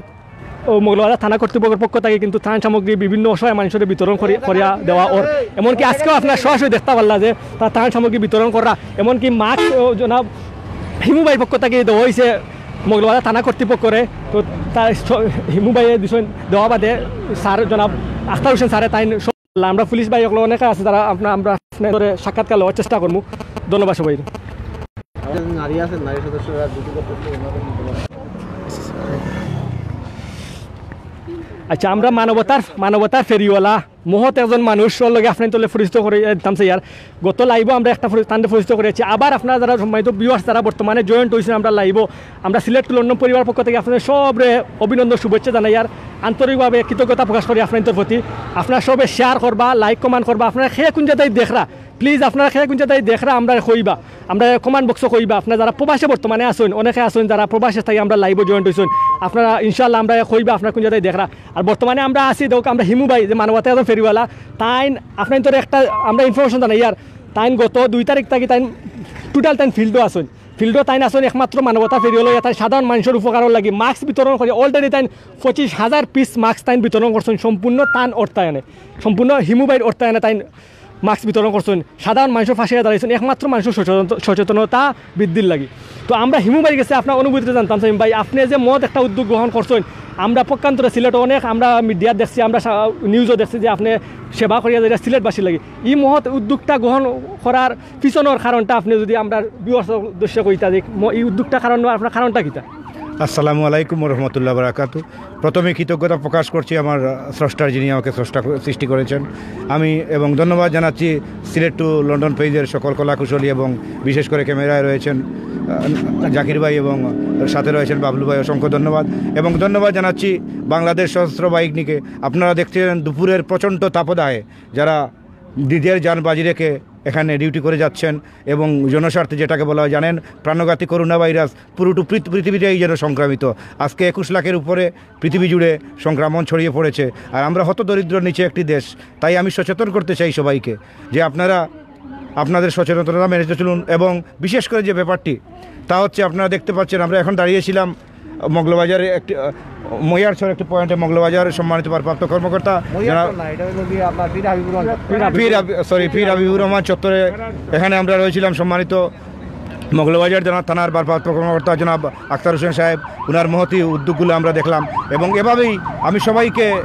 ও মৌলভীবাজার থানা কর্তৃপক্ষের পক্ষ থেকে কিন্তু ত্রাণ সামগ্রী বিভিন্ন অসহায় মানুষের বিতরণ করি-, করিয়া দেওয়া ওর। এমনকি আজকেও আপনারা সরাসরি দেখতে পারলা যে তারা ত্রাণ সামগ্রী বিতরণ করা, এমনকি মাস্ক ও জনাব হিমু ভাইর পক্ষ থেকে দেওয়া হয়েছে মৌলভীবাজার থানা কর্তৃপক্ষরে। তো তার স-, হিমু ভাইয়ে দিছইন দেওয়া বাদে স্যার জনাব আখতার হোসেন স্যারে তাই স-, আমরা পুলিশ ভাই অকল অনেকে আছে, তারা আপনা-, আমরা আপনার সাক্ষাৎকার লওয়ার চেষ্টা করবো। ধন্যবাদ সবাই। নারী আছেন, নারী সদস্যরা দুটি করতে আচ্ছা, আমরা মানবতার, মানবতার ফেরিওয়ালা মহৎ একজন মানুষ, ওর লগে আপনার তলে পরিচিত করে, এ, দিতাম চাই। আর গত লাইভও আমরা একটা পরি-, তানরে পরিচিত করেছি। আবার আপনারা যারা সম্মানিত ভিউয়ার্স, যারা বর্তমানে জয়েন্ট হয়েছেন আমরা লাইভও, আমরা সিলেট টু লন্ডন পরিবার পক্ষ থেকে আপনাদের সবরে অভিনন্দন, শুভেচ্ছা জানাই। আর আন্তরিকভাবে কৃতজ্ঞতা প্রকাশ করি আপনাদের প্রতি। আপনারা সবে শেয়ার করবা, লাইক, কমেন্ট করবা। আপনারা কে কোন জায়গায় দেখরা, প্লিজ আপনারা কে কোন জায়গায় দেখরা, আমরা কইবা, আমরা কমেন্ট বক্সে কইবা। আপনারা যারা প্রবাসে বর্তমানে আছেন, অনেকে আছেন যারা প্রবাসে থাকি আমরা লাইভও জয়েন্ট হয়েছেন, আপনারা ইনশাআল্লাহ আমরা কইবা আপনারা কোন জায়গায় দেখরা। আর বর্তমানে আমরা আছি, দেখো, আমরা হিমু ভাই যে মানবতা একজন ফেরিওয়ালা, তাইন আপনার তোর একটা আমরা ইনফরমেশন জানাই। আর তাইন গত দুই তারিখ থাকি তাইন টোটাল তাইন ফিল্ডও আছেন, ফিল্ডও তাইন আছেন একমাত্র মানবতা ফেরিওয়ালা, তাই সাধারণ মানুষের উপকারর লাগি মাস্ক বিতরণ করে। অলরেডি তাইন পঁচিশ হাজার পিস মাস্ক তাইন বিতরণ করছেন সম্পূর্ণ তান অর্থায়নে, সম্পূর্ণ হিমু ভাইর অর্থায়নে তাইন মাস্ক বিতরণ করছেন, সাধারণ মানুষের পাশে দাঁড়াইছেন একমাত্র মানুষের সচেতন-, সচেতনতা বৃদ্ধির লাগি। তো আমরা হিমু ভাইর গেছে আপনার অনুভূতিটা জানতাম চাই ভাই, আপনি যে মহৎ একটা উদ্যোগ গ্রহণ করছেন, আমরা পক্ষান্তরে সিলেটও অনেক আমরা মিডিয়া দেখছি, আমরা সা-, নিউজও দেখছি যে আপনি সেবা করিয়া যারা সিলেটবাসীর লাগি এই মহৎ উদ্যোগটা গ্রহণ করার পিছনের কারণটা আপনি যদি আমরা ভিউয়ার্স উদ্দেশ্যে কইতা যে ম-, এই উদ্যোগটা কারণ নেওয়ার আপনার কারণটা কিতা? আসসালামু আলাইকুম ওয়া রাহমাতুল্লাহি ওয়া বারাকাতুহু। প্রথমে কৃতজ্ঞতা প্রকাশ করছি আমার স্রষ্টার, যিনি আমাকে স্রষ্টা করে, সৃষ্টি করেছেন। আমি এবং ধন্যবাদ জানাচ্ছি সিলেট টু লন্ডন পেজের সকল কলাকুশলী এবং বিশেষ করে ক্যামেরায় রয়েছেন আহ, জাকির ভাই এবং সাথে রয়েছেন বাবলু ভাই, অসংখ্য ধন্যবাদ। এবং ধন্যবাদ জানাচ্ছি বাংলাদেশ সশস্ত্র বাহিনীকে। আপনারা দেখছেন দুপুরের প্রচণ্ড তাপদাহে যারা নিজের যান বাজি রেখে এখানে ডিউটি করে যাচ্ছেন এবং জনস্বার্থে, যেটাকে বলা হয় জানেন, প্রাণঘাতী করোনা ভাইরাস পুরোটু পৃথ- পৃথিবীটাই যেন সংক্রমিত। আজকে একুশ লাখের উপরে পৃথিবী জুড়ে সংক্রমণ ছড়িয়ে পড়েছে। আর আমরা হতদরিদ্র নিচে একটি দেশ, তাই আমি সচেতন করতে চাই সবাইকে যে আপনারা আপনাদের সচেতনতা মেনে চলুন। এবং বিশেষ করে যে ব্যাপারটি, তা হচ্ছে আপনারা দেখতে পাচ্ছেন আমরা এখন দাঁড়িয়েছিলাম মৌলভীবাজারে একটি আহ, মহিয়ারছড় একটি পয়েন্টে মৌলভীবাজার সম্মানিত ভারপ্রাপ্ত কর্মকর্তা জনাব পীর হাবি- সরি, পীর হাবিবুর রহমান চত্বরে। এখানে আমরা রয়েছিলাম সম্মানিত মৌলভীবাজার জেলা থানার ভারপ্রাপ্ত কর্মকর্তা জনাব আখতার হোসেন সাহেব, ওনার মহতী উদ্যোগগুলো আমরা দেখলাম। এবং এভাবেই আমি সবাইকে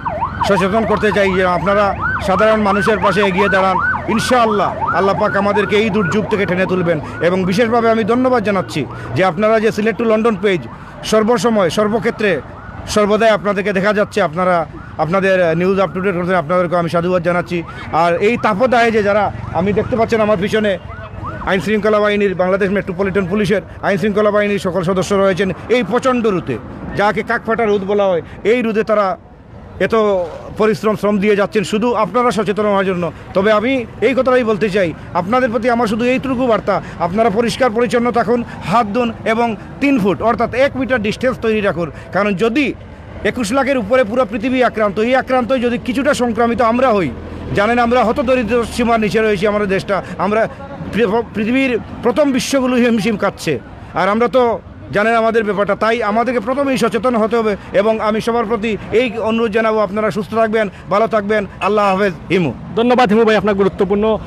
সচেতন করতে চাই যে আপনারা সাধারণ মানুষের পাশে এগিয়ে দাঁড়ান। ইনশাআল্লাহ আল্লাহ পাক আমাদেরকে এই দুর্যোগ থেকে টেনে তুলবেন। এবং বিশেষভাবে আমি ধন্যবাদ জানাচ্ছি যে আপনারা যে সিলেট টু লন্ডন পেজ সর্বসময় সর্বক্ষেত্রে সর্বদাই আপনাদেরকে দেখা যাচ্ছে, আপনারা আপনাদের নিউজ আপ টু ডেট করছেন, আপনাদেরকে আমি সাধুবাদ জানাচ্ছি। আর এই তাপদাহে যে যারা আমি দেখতে পাচ্ছেন আমার পিছনে আইন শৃঙ্খলা বাহিনীর, বাংলাদেশ মেট্রোপলিটন পুলিশের আইন শৃঙ্খলা বাহিনীর সকল সদস্য রয়েছেন এই প্রচণ্ড রোদে, যাকে কাকফাটা রোদ বলা হয়, এই রোদে তারা এত পরিশ্রম শ্রম দিয়ে যাচ্ছেন শুধু আপনারা সচেতন হওয়ার জন্য। তবে আমি এই কথাটাই বলতে চাই, আপনাদের প্রতি আমার শুধু এইটুকু বার্তা, আপনারা পরিষ্কার পরিচ্ছন্ন থাকুন, হাত ধুন এবং তিন ফুট অর্থাৎ এক মিটার ডিস্টেন্স তৈরি রাখুন। কারণ যদি একুশ লাখের উপরে পুরো পৃথিবী আক্রান্ত, এই আক্রান্ত যদি কিছুটা সংক্রমিত আমরা হই, জানেন আমরা হতদরিদ্র সীমার নিচে রয়েছি, আমাদের দেশটা, আমরা পৃ- পৃথিবীর প্রথম বিশ্বগুলো হিমশিম খাচ্ছে। আর আমরা তো জানেন আমাদের ব্যাপারটা, তাই আমাদেরকে প্রথমেই সচেতন হতে হবে। এবং আমি সবার প্রতি এই অনুরোধ জানাবো, আপনারা সুস্থ থাকবেন, ভালো থাকবেন। আল্লাহ হাফেজ। হিমু। ধন্যবাদ হিমু ভাই, আপনার গুরুত্বপূর্ণ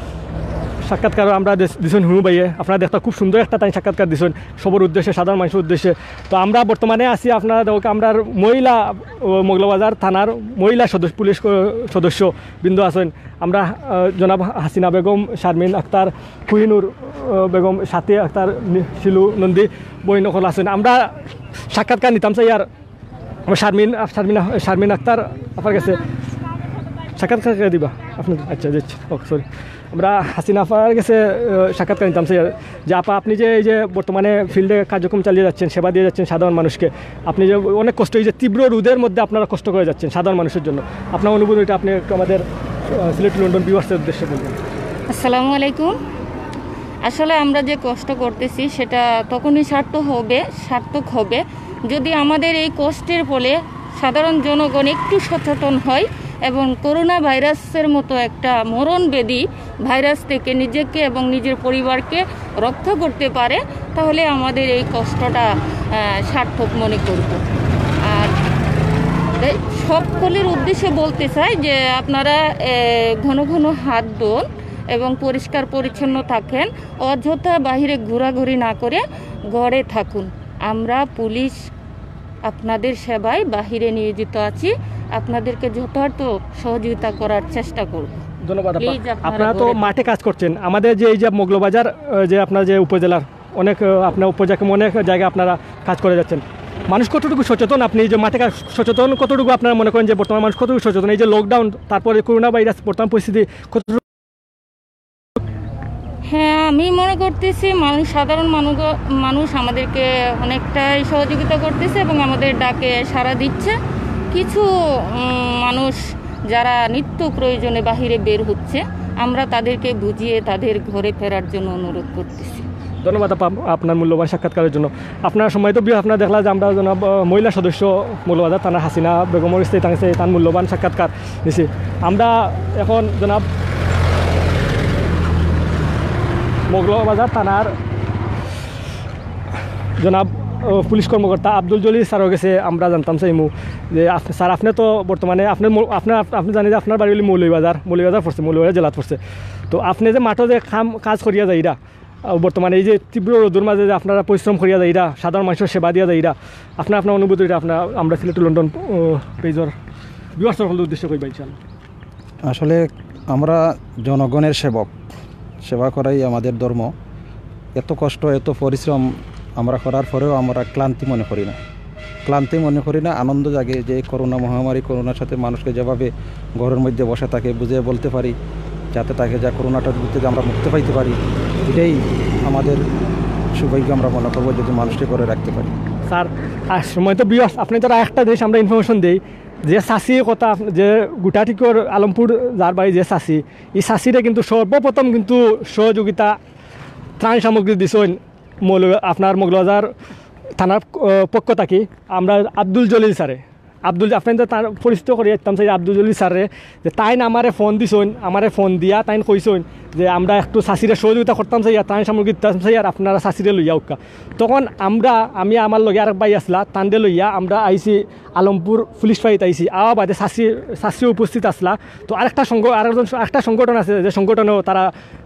সাক্ষাৎকার আমরা দিস- দিছইন হিমু ভাইয়ে। আপনারা দেখতা খুব সুন্দর একটা তাই সাক্ষাৎকার দিছইন সবার উদ্দেশ্যে, সাধারণ মানুষের উদ্দেশ্যে। তো আমরা বর্তমানে আছি আপনারা দেখো আমরা মহিলা ও, মৌলভীবাজার থানার মহিলা সদস্য, পুলিশ ক- সদস্য বৃন্দ আছেন। আমরা আহ, জনাব হাসিনা বেগম, শারমিন আক্তার, কোহিনুর আহ, বেগম, সাথী আক্তার, নি- শিলু নন্দী বইন অকল আছেন। আমরা সাক্ষাৎকার নিতাম চাই আর আমার শারমিন আপ- শারমিন আপ- শারমিন আক্তার আপনার কাছে সাক্ষাৎকার কে দিবা আপনি? আচ্ছা, দিচ্ছি। ওকে, সরি। আমরা হাসিনা আপার কাছে আহ, সাক্ষাৎকার নিতাম চাই যে আপা, আপনি যে এই যে বর্তমানে ফিল্ডে কার্যক্রম চালিয়ে যাচ্ছেন, সেবা দিয়ে যাচ্ছেন সাধারণ মানুষকে, আপনি যে অনেক কষ্ট, এই যে তীব্র রোদের মধ্যে আপনারা কষ্ট করে যাচ্ছেন সাধারণ মানুষের জন্য, আপনার অনুভূতিটা আপনি একটু আমাদের আহ, সিলেট টু লন্ডন ভিউয়ার্সের উদ্দেশ্যে বলবেন। আসসালামু আলাইকুম। আসলে আমরা যে কষ্ট করতেছি সেটা তখনই সার্থক হবে, সার্থক হবে যদি আমাদের এই কষ্টের ফলে সাধারণ জনগণ একটু সচেতন হয় এবং করোনা ভাইরাসের মতো একটা মরণ ব্যাধি ভাইরাস থেকে নিজেকে এবং নিজের পরিবারকে রক্ষা করতে পারে, তাহলে আমাদের এই কষ্টটা আহ, সার্থক মনে করব। আর এই সকলের উদ্দেশ্যে বলতে চাই যে আপনারা এ, ঘন ঘন হাত ধোন এবং পরিষ্কার পরিচ্ছন্ন থাকেন। অযথা বাইরে ঘোরাঘুরি না করে ঘরে থাকুন। আমরা পুলিশ আপনাদের সেবায় বাহিরে নিয়োজিত আছি, আপনাদেরকে যথার্থ সহযোগিতা করার চেষ্টা করব। ধন্যবাদ আপা। Please আপনারা আপনারা তো ঘরে- মাঠে কাজ করছেন, আমাদের যে এই যে মৌলভীবাজার আহ, যে আপনার যে উপজেলার অনেক আহ, আপনার উপজেলা অনেক জায়গায় আপনারা কাজ করে যাচ্ছেন, মানুষ কতটুকু সচেতন? আপনি এই যে মাঠে কাজ সচেতন কতটুকু আপনারা মনে করেন যে বর্তমান মানুষ কতটুকু সচেতন এই যে লকডাউন, তারপরে করোনা ভাইরাস, বর্তমান পরিস্থিতি কতটুকু? হ্যাঁ, আমি মনে করতেছি মানুষ, সাধারণ মানুষ, মানুষ আমাদেরকে অনেকটাই সহযোগিতা করতেছে এবং আমাদের ডাকে সাড়া দিচ্ছে। কিছু উম, মানুষ যারা নিত্য প্রয়োজনে বাহিরে বের হচ্ছে, আমরা তাদেরকে বুঝিয়ে তাদের ঘরে ফেরার জন্য অনুরোধ করতেছি। ধন্যবাদ আপা, আপনার মূল্যবান সাক্ষাৎকারের জন্য। আপনার সময় তো বিয়ে আপনারা দেখলা যে আমরা জনাব আহ, মহিলা সদস্য মৌলভীবাজার থানার হাসিনা বেগমর স্থায়ী থাকছে তার মূল্যবান সাক্ষাৎকার নিছি। আমরা এখন জনাব মৌলভীবাজার থানার জনাব আহ, পুলিশ কর্মকর্তা আব্দুল জলিল স্যারর গেছে আমরা জানতাম চাইমু যে আপ- স্যার, আপনি তো বর্তমানে আপনি মৌ- আপনার আপ- আপনি জানি যে আপনার বাড়ি হইলে মৌলভীবাজার, মৌলভীবাজার পড়ছে, মৌলভীবাজার জেলাত পড়ছে। তো আপনি যে মাঠে যে কাম কাজ করিয়া যাইরা, আহ, বর্তমানে এই যে তীব্র রোদর মাঝে যে আপনারা পরিশ্রম করিয়া যাইরা, সাধারণ মানুষের সেবা দিয়া যাইরা, আপনার আপনার অনুভূতিটা আপনার আমরা সিলেট টু লন্ডন পেজর ভিউয়ার্স সকলের উদ্দেশ্যে কইবা ইনশাআল্লাহ। আসলে আমরা জনগণের সেবক, সেবা করাই আমাদের ধর্ম। এত কষ্ট, এত পরিশ্রম আমরা করার পরেও আমরা ক্লান্তি মনে করি না। ক্লান্তি মনে করি না, আনন্দ জাগে যে করোনা মহামারী, করোনার সাথে মানুষকে যেভাবে ঘরের মধ্যে বসে তাকে বুঝিয়ে বলতে পারি, যাতে তাকে যা করোনাটার ভিতরে আমরা মুক্তি পাইতে পারি, এটাই আমাদের সৌভাগ্য আমরা মনে করবো যদি মানুষকে করে রাখতে পারি। স্যার, আর সময় তো বিয়াস, আপনি তো একটা জিনিস আমরা ইনফরমেশন দেই, যে চাচি কথা আপ-, যে গুটাটিকর আলমপুর যার বাড়ি যে চাচি, এই চাচিরে কিন্তু সর্বপ্রথম কিন্তু সহযোগিতা ত্রাণ সামগ্রী দিছইন মৌলভী-, আপনার মৌলভীবাজার থানার, আহ, পক্ষ থাকি আমরা আব্দুল জলিল স্যারে, আব্দুল, আপনাইনতরে তার পরিচিত করি দিতাম চাই আব্দুল জলিল স্যাররে, যে তাইন আমারে ফোন দিছইন, আমারে ফোন দিয়া তাইন কইছইন যে আমরা একটু চাচিরে সহযোগিতা করতাম চাই, আর ত্রাণ সামগ্রী দিতাম চাই, আর আপনারা চাচিরে লইয়া উক্কা। তখন আমরা, আমি আমার লগে আরেক ভাই আসলা, তানরে লইয়া আমরা আইছি আলমপুর পুলিশ ফাঁড়িত আইছি, আওয়া বাদে চাচি, চাচিও উপস্থিত আসলা। তো আরেকটা সংগ-, আরেকজন স-, আরেকটা সংগঠন আছে, যে সংগঠনেও তারা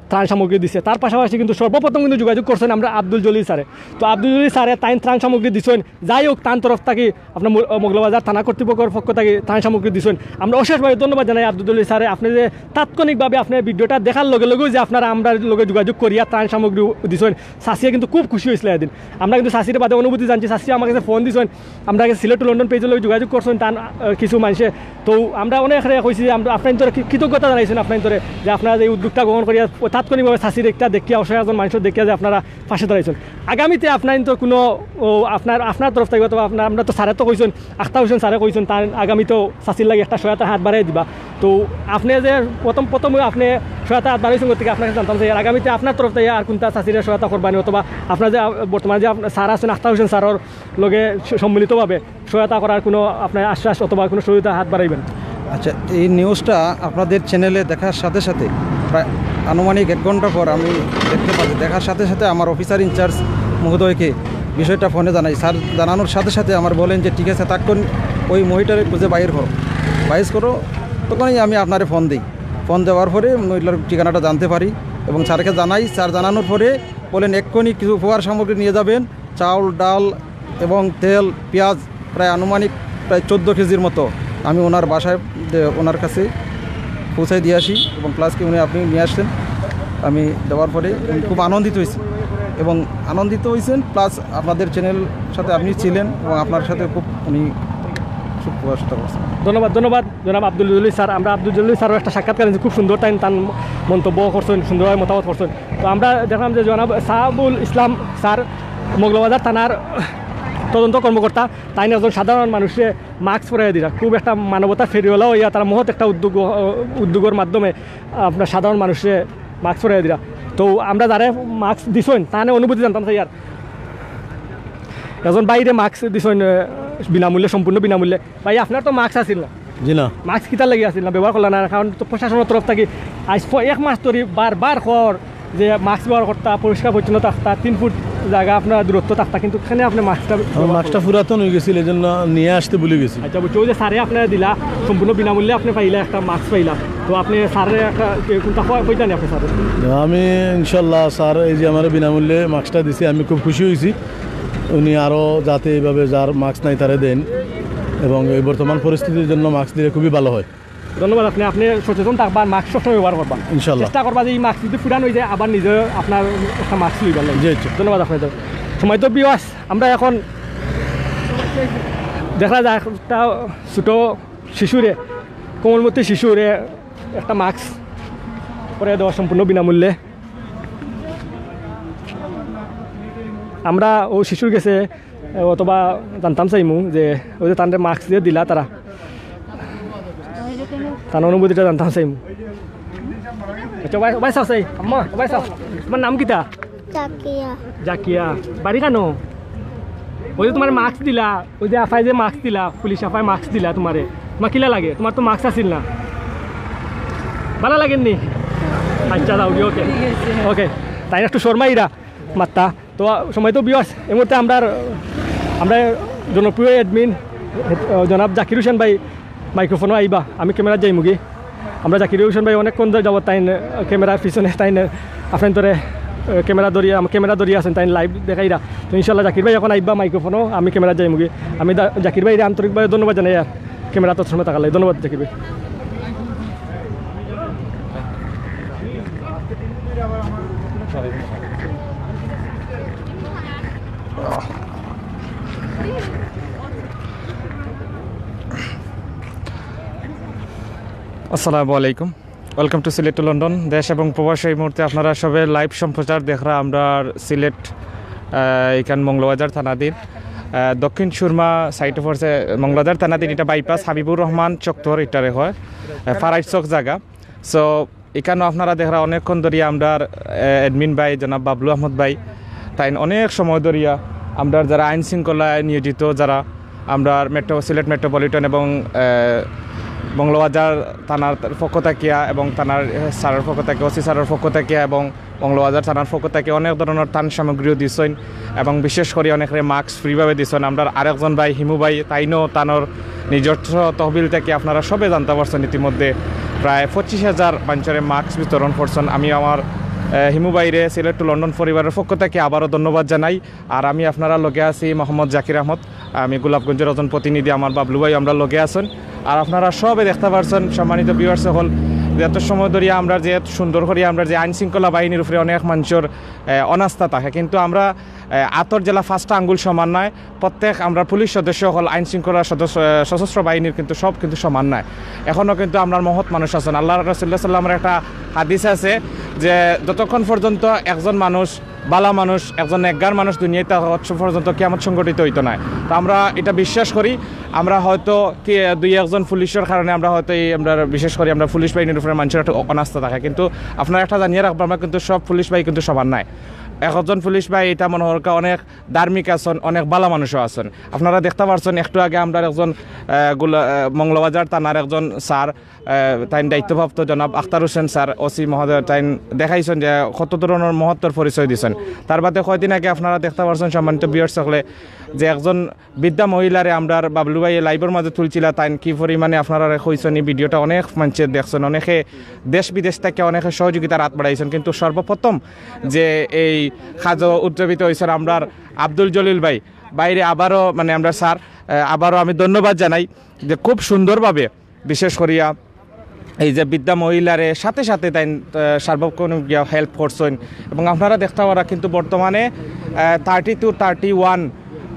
ত্রাণ সামগ্রী দিছে। তার পাশাপাশি কিন্তু সর্বপ্রথম কিন্তু যোগাযোগ করছইন আমরা আব্দুল জলিল স্যারে। তো আব্দুল জলিল স্যারে তাইন ত্রাণ সামগ্রী দিছইন, যাই হোক, তান তরফ থাকি আপনার মৌ-, মৌলভীবাজার থানা কর্তৃপক্ষর পক্ষ থাকি ত্রাণ সামগ্রী দিছইন। আমরা অশেষভাবে ধন্যবাদ জানাই আব্দুল জলিল স্যারে, আপনি যে তাৎক্ষণিকভাবে আপনি ভিডিওটা দেখার লগে লগেও যে আপনারা আমরার লগে যোগাযোগ করিয়া ত্রাণ সামগ্রী দিছইন। চাচিয়ে কিন্তু খুব খুশি হয়েছিল এদিন। আমরা কিন্তু চাচির বাদে অনুভূতি জানছি, চাচিয়ে আমার কাছে ফোন দিছইন, আমরা কাছে সিলেট টু লন্ডন পেজর লগে যোগাযোগ করছইন তান, আহ, কিছু মানুষে। তো আমরা অনেকরে কইছি যে আমরা, আপনাইনতরে কৃ-, কৃতজ্ঞতা জানাইছইন আপনাইনতরে, যে আপনারা যে এই উদ্যোগটা গ্রহণ করিয়া ও তাৎক্ষণিকভাবে চাচির একটা দেখিয়া, অসহায় একজন মানুষের দেখিয়া যে আপনারা পাশে দাঁড়াইছইন। আগামীতে আপনাইনতর কোনো, ও, আপনার, আপনার তরফ থাকি অথবা আপনার, আমরা তো স্যারে তো কইছইন, আখতার হোসেন স্যারে কইছইন, তার আগামীতেও চাচির লাগি একটা সহায়তা হাত বাড়াই দিবা। তো আপনি যে প্রথম, প্রথম আপনি সহায়তা হাত বাড়াইছইন গতিকে আপনার কাছে জানতাম চাই, আর আগামীতে আপনার তরফ থাকি আর কোনটা চাচিরে সহায়তা করবানি, অথবা আপনার যে, আহ, বর্তমানে যে আপনার স্যার আছেন আখতার হোসেন স্যারর লগে স-, সম্মিলিতভাবে সহায়তা করার কোনো আপনার আশ্বাস অথবা কোনো সহযোগিতা হাত বাড়াইবেন? আচ্ছা, এই নিউজটা আপনাদের চ্যানেলে দেখার সাথে সাথে প্রায় আনুমানিক এক ঘন্টা পর আমি দেখতে পাচ্ছি। দেখার সাথে সাথে আমার অফিসার ইনচার্জ মহোদয়কে বিষয়টা ফোনে জানাই। স্যার জানানোর সাথে সাথে আমার বলেন যে, "ঠিক আছে, তাক্ষণ ওই মহিলারে খুঁজে বাইর করো, বাইর করো।" তখনই আমি আপনারে ফোন দিই। ফোন দেওয়ার পরে মহিলার ঠিকানাটা জানতে পারি এবং স্যারকে জানাই। স্যার জানানোর পরে বলেন, "এক্ষুনি কিছু উপহার সামগ্রী নিয়ে যাবেন, চাউল, ডাল এবং তেল, পেঁয়াজ, প্রায় আনুমানিক প্রায় চোদ্দো কেজির মতো আমি ওনার বাসায়, যে, ওনার কাছে পৌঁছায় দিয়ে আসি এবং প্লাস কি উনি, আপনি নিয়ে আসছেন।" আমি দেওয়ার পরে উনি খুব আনন্দিত হয়েছেন এবং আনন্দিত হয়েছেন, প্লাস আপনাদের চ্যানেল সাথে আপনি ছিলেন এবং আপনার সাথে খুব উনি সুপ্রকাশিত করছেন। ধন্যবাদ, ধন্যবাদ জনাব আব্দুল জলিল স্যার। আমরা আব্দুল জলিল স্যারর একটা সাক্ষাৎকার নিয়েছি, খুব সুন্দর তাইন তান মন্তব্য করছেন, সুন্দরভাবে মতামত করছেন। তো আমরা দেখলাম যে জনাব সাহাবুল ইসলাম স্যার মৌলভীবাজার থানার তদন্ত কর্মকর্তা, তাইন একজন সাধারণ মানুষরে মাস্ক পরাইয়া দিরা, খুব একটা মানবতা ফেরিওয়ালা হইয়া তারা মহৎ একটা উদ্যোগ, উদ্যোগর মাধ্যমে আপনার সাধারণ মানুষরে মাস্ক পরাইয়া দিরা। তো আমরা যারে মাস্ক দিছইন, তানে অনুভূতি জানতাম চাই আর। একজন ভাইরে মাস্ক দিছইন, আহ, বিনামূল্যে, সম্পূর্ণ বিনামূল্যে। ভাই, আপনার তো মাস্ক আছিল না? জি না। মাস্ক কিতার লাগি আছিল না, ব্যবহার করলা না? কারণ তো প্রশাসনের তরফ থাকি আজ প-, এক মাস ধরি বারবার কর যে মাস্ক ব্যবহার করতা, পরিষ্কার পরিচ্ছন্ন থাকতা, তিন ফুট জায়গা আপনার দূরত্ব থাকতা, কিন্তু এখানে আপনি মাস্কটা আমার ব্যবহার মাস্কটা করলেন। পুরাতন হয়ে গেছিল, এই জন্য নিয়ে আসতে ভুলে গেছি। আচ্ছা, বুঝছি, ওই যে স্যারে আপনারা দিলা, সম্পূর্ণ বিনামূল্যে আপনি পাইলা, একটা মাস্ক পাইলা, তো আপনি স্যারে একটা কে-, কোনটা কয়, কইতা নি আপনি স্যারে? আমি ইনশাল্লাহ স্যার এই যে আমার বিনামূল্যে মাস্কটা দিছে, আমি খুব খুশি হয়েছি। উনি আরও যাতে এইভাবে যার মাস্ক নাই তারে দেন, এবং এই বর্তমান পরিস্থিতির জন্য মাস্ক দিলে খুবই ভালো হয়। ধন্যবাদ। আপনি, আপনি সচেতন থাকবা, আর মাস্ক সবসময় ব্যবহার করবা। ইনশাল্লাহ। চেষ্টা করবা যে এই মাস্ক যদি পুরান হয়ে যায়, আবার নিজে আপনার একটা মাস্ক লইবার লাগে। জি, জি। ধন্যবাদ আপনাদের। সময় তো বিয়াস, আমরা এখন দেখা যায় একটা ছোটো শিশুরে, কোমলমতি শিশুরে একটা মাস্ক পরে দেওয়া সম্পূর্ণ বিনামূল্যে। আমরা ও শিশুর গেছে, এ, অথবা জানতাম চাইমু যে ওই যে তানরে মাস্ক দিয়ে দিলা তারা, তার অনুভূতিটা জানতাম চাইমু। আচ্ছা, ওবায়, ওবায় চাও চাই, আম্মা, ওবায় চাও। তোমার নাম কিতা? জাকিয়া। জাকিয়া। বাড়ি কানো? ওই যে তোমার মাস্ক দিলা, ওই যে আফায় যে মাস্ক দিলা, পুলিশ আফায় মাস্ক দিলা তোমারে, তোমার কিলা লাগে? তোমার তো মাস্ক আছিল না, ভালা লাগের নি? আচ্ছা, যাও গি, ওকে। ওকে, তাই একটু শর্মাইরা মাত্তা। তো, আ, সময় তো বিয়াস, এই মুহূর্তে আমরা, আমরা জনপ্রিয় অ্যাডমিন, আ, জনাব জাকির হোসেন ভাই মাইক্রোফোনও আইবা, আমি ক্যামেরাত যাইমুগি। আমরা জাকির হোসেন ভাই অনেকক্ষণ ধরে যাবত তাইন, আ, ক্যামেরার পিছনে তাইন, আ, আপনাইনতরে, আ, ক্যামেরা ধরিয়া, আম-, ক্যামেরা ধরিয়া আছেন, তাইন লাইভ দেখাইরা। তো ইনশাল্লাহ জাকির ভাই এখন আইবা মাইক্রোফোনও, আমি ক্যামেরাত যাইমুগি। আমি দা-, জাকির ভাইরে আন্তরিকভাবে ধন্যবাদ জানাই আর ক্যামেরাত সময় থাকার লাগি। ধন্যবাদ জাকির ভাই। আসসালামু আলাইকুম। Welcome to Sylhet to London. দেশ এবং প্রবাসে এই মুহূর্তে আপনারা সবে লাইভ সম্প্রচার দেখরা আমরার সিলেট, আহ, এখান মৌলভীবাজার থানাধীন, আহ, দক্ষিণ সুরমা সাইটে পড়ছে মৌলভীবাজার থানাধীন। এটা বাইপাস হাবিবুর রহমান চত্বর, এটারে কয়, আহ, ফারাইজ চক জাগা। So এখানো আপনারা দেখরা অনেকক্ষণ ধরিয়া আমরার, আহ, অ্যাডমিন ভাই জনাব বাবলু আহমদ ভাই, তাইন অনেক সময় ধরিয়া আমরার যারা আইন শৃঙ্খলায় নিয়োজিত, যারা আমরার মেট্রো, সিলেট মেট্রোপলিটন এবং, আহ, মৌলভীবাজার থানার পক্ষ থাকিয়া এবং থানার, আহ, স্যারের পক্ষ থাকিয়া, ওসি স্যারের পক্ষ থাকিয়া এবং মৌলভীবাজার থানার পক্ষ থাকিয়া অনেক ধরনের ত্রাণ সামগ্রীও দিছইন এবং বিশেষ করি অনেকরে মাস্ক ফ্রিভাবে দিছইন। আমরার আরেকজন ভাই হিমু ভাই, তাইনও তানর নিজস্ব তহবিল থাকি আপনারা সবে জানতা পারছইন ইতিমধ্যে প্রায় পঁচিশ হাজার মানষরে মাস্ক বিতরণ করছইন। আমি আমার, আহ, হিমু ভাইরে সিলেট টু লন্ডন পরিবারের পক্ষ থাকি আবারও ধন্যবাদ জানাই। আর আমি আপনারার লগে আছি মোহাম্মদ জাকির আহমদ, আমি গোলাপগঞ্জের একজন প্রতিনিধি, আমার বাবলু ভাই আমরার লগে আছইন। আর আপনারা সবে দেখতা পারছইন, সম্মানিত ভিউয়ার্স সকল, যে এত সময় ধরিয়া আমরার যে এত সুন্দর করিয়া আমরার যে আইন শৃঙ্খলা বাহিনীর উপরে অনেক মানষর, আহ, অনাস্থা থাকে, কিন্তু আমরা, আহ, আতর জেলা পাঁচটা আঙ্গুল সমান নায়। প্রত্যেক আমরার পুলিশ সদস্য সকল, আইন শৃঙ্খলা সদস্য, আহ, সশস্ত্র বাহিনীর কিন্তু সব কিন্তু সমান নায়। এখনো কিন্তু আমরার মহৎ মানুষ আছইন। আল্লাহ রাসূলুল্লাহ সাল্লামের একটা হাদিস আছে যে যতক্ষণ পর্যন্ত একজন মানুষ, বালা মানুষ, একজন নেককার মানুষ দুনিয়াত থাকে, ততক্ষণ পর্যন্ত কিয়ামত সংঘটিত হইতো নায়। তো আমরা এটা বিশ্বাস করি। আমরা হয়তো কি, দুই একজন পুলিশের কারণে আমরা হয়তো এই, আমরা বিশেষ করি আমরা পুলিশ বাহিনীর উপরে মানষর একটা অনাস্থা থাকে, কিন্তু আপনারা একটা জানিয়া রাখবা, আমরা কিন্তু সব পুলিশ বাহিনী কিন্তু সমান নায়। একজন পুলিশ বাহিনী এটা মনে হরকা অনেক ধার্মিক আছইন, অনেক বালা মানুষও আছইন। আপনারা দেখতা পারছইন একটু আগে আমরার একজন, আহ, গুলা-, আহ, মৌলভীবাজার থানার একজন স্যার, আহ, তাইন দায়িত্বপ্রাপ্ত জনাব আখতার হোসেন স্যার, ওসি মহোদয়, তাইন দেখাইছইন যে কত ধরনের মহত্বর পরিচয় দিছইন। তার বাদে কয়দিন আগে আপনারা দেখতা পারছইন, সম্মানিত ভিউয়ার্স সকলে, যে একজন বৃদ্ধা মহিলারে আমরার বাবলু ভাই লাইভর মাঝে তুলছিলা, তাইন কি পরিমাণে আপনারারে কইছইন, এই ভিডিওটা অনেক মানষে দেখছইন, অনেকে দেশ বিদেশ থাকি অনেকে সহযোগিতার হাত বাড়াইছইন, কিন্তু সর্বপ্রথম যে এই কাজো উদ্ভাবিত হইছইন আমরার আব্দুল জলিল ভাই, ভাইরে আবারও মানে আমরার স্যার, আহ, আবারও আমি ধন্যবাদ জানাই যে খুব সুন্দরভাবে, বিশেষ করিয়া এই যে বৃদ্ধা মহিলারে সাথে সাথে তাইন, আহ, সার্বক্ষণিক গিয়া হেল্প করছইন। এবং আপনারা দেখতা পাররা কিন্তু বর্তমানে, আহ, থার্টি টু থার্টি ওয়ান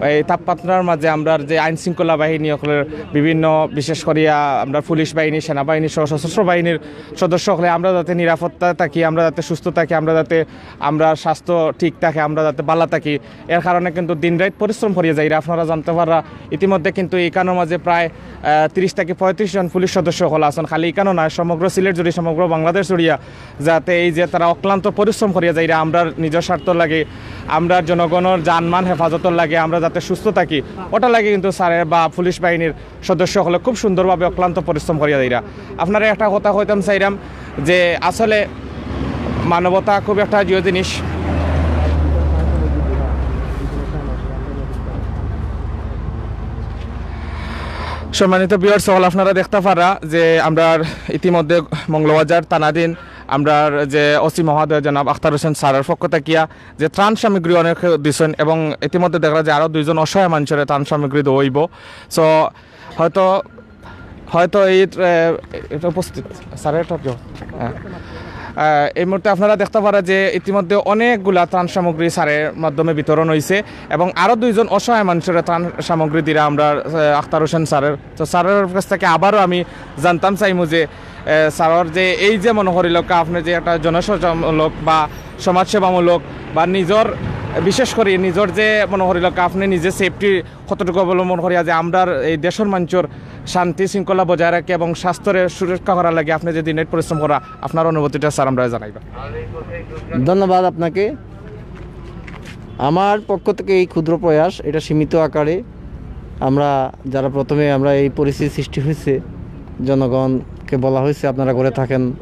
এই তাপমাত্রার মাঝে আমরার যে আইন শৃঙ্খলা বাহিনী সকলের বিভিন্ন, বিশেষ করিয়া আমরার পুলিশ বাহিনী, সেনাবাহিনী সহ সশস্ত্র বাহিনীর সদস্য সকলে আমরা যাতে নিরাপত্তা থাকি, আমরা যাতে সুস্থ থাকি, আমরা যাতে, আমরার স্বাস্থ্য ঠিক থাকে, আমরা যাতে বালা থাকি, এর কারণে কিন্তু দিন রাইত পরিশ্রম করিয়া যাইরা। আপনারা জানতা পাররা ইতিমধ্যে কিন্তু ইকানোর মাঝে প্রায়, আহ, তিরিশ থাকি পঁয়ত্রিশ জন পুলিশ সদস্য সকল আছইন। খালি ইকানো নায়, সমগ্র সিলেট জুড়ি, সমগ্র বাংলাদেশ জুড়িয়া যাতে এই যে তারা অক্লান্ত পরিশ্রম করিয়া যাইরা, আমরার নিজর স্বার্থ লাগে, আমরার জনগণর জানমান হেফাজতর লাগে, আমরা যাতে সুস্থ থাকি, ওটা লাগে কিন্তু স্যারে বা পুলিশ বাহিনীর সদস্য সকলে খুব সুন্দরভাবে অক্লান্ত পরিশ্রম করিয়া যাইরা। আপনারে একটা কথা কইতাম চাইরাম যে আসলে মানবতা খুব একটা জিও জিনিস। সম্মানিত ভিউয়ার্স সকল, আপনারা দেখতা পাররা যে আমরার ইতিমধ্যে মৌলভীবাজার থানাধীন আমরার যে ওসি মহোদয় জনাব আখতার হোসেন স্যারের পক্ষ থাকিয়া যে ত্রাণ সামগ্রী অনেক দিছইন এবং ইতিমধ্যে দেখরা যে আরও দুইজন অসহায় মানষরে ত্রাণ সামগ্রী দেওয়া অইবো। So হয়তো, হয়তো এই, আহ, এটা উপস্থিত স্যারের এটা দিও। হ্যাঁ। আহ, এই মুহূর্তে আপনারা দেখতা পাররা যে ইতিমধ্যে অনেকগুলা ত্রাণ সামগ্রী স্যারের মাধ্যমে বিতরণ হইছে এবং আরও দুইজন অসহায় মানষরে ত্রাণ সামগ্রী দিরা আমরার, আহ, আখতার হোসেন স্যারের। তো স্যারের কাছ থাকি আবারও আমি জানতাম চাইমু যে, আহ, স্যারের যে এই যে মনে করিলাউক্কা আপনে যে একটা জনসেবামূলক বা সমাজসেবামূলক বা নিজর, বিশেষ করি নিজর যে মনে করিলাউক্কা আপনে নিজে সেফটি কতটুকু অবলম্বন করিয়া যে আমরার এই দেশর মানষর শান্তি শৃঙ্খলা বজায় রাখে এবং স্বাস্থ্যরে সুরক্ষা করার লাগি আপনে যে দিন রাইত পরিশ্রম করা, আপনার অনুভূতিটা স্যার আমরারে জানাইবা। ধন্যবাদ আপনাকে। আমার পক্ষ থেকে এই ক্ষুদ্র প্রয়াস, এটা সীমিত আকারে। আমরা যারা প্রথমে, আমরা এই পরিস্থিতি সৃষ্টি হয়েছে, জনগণকে বলা হয়েছে আপনারা ঘরে থাকেন,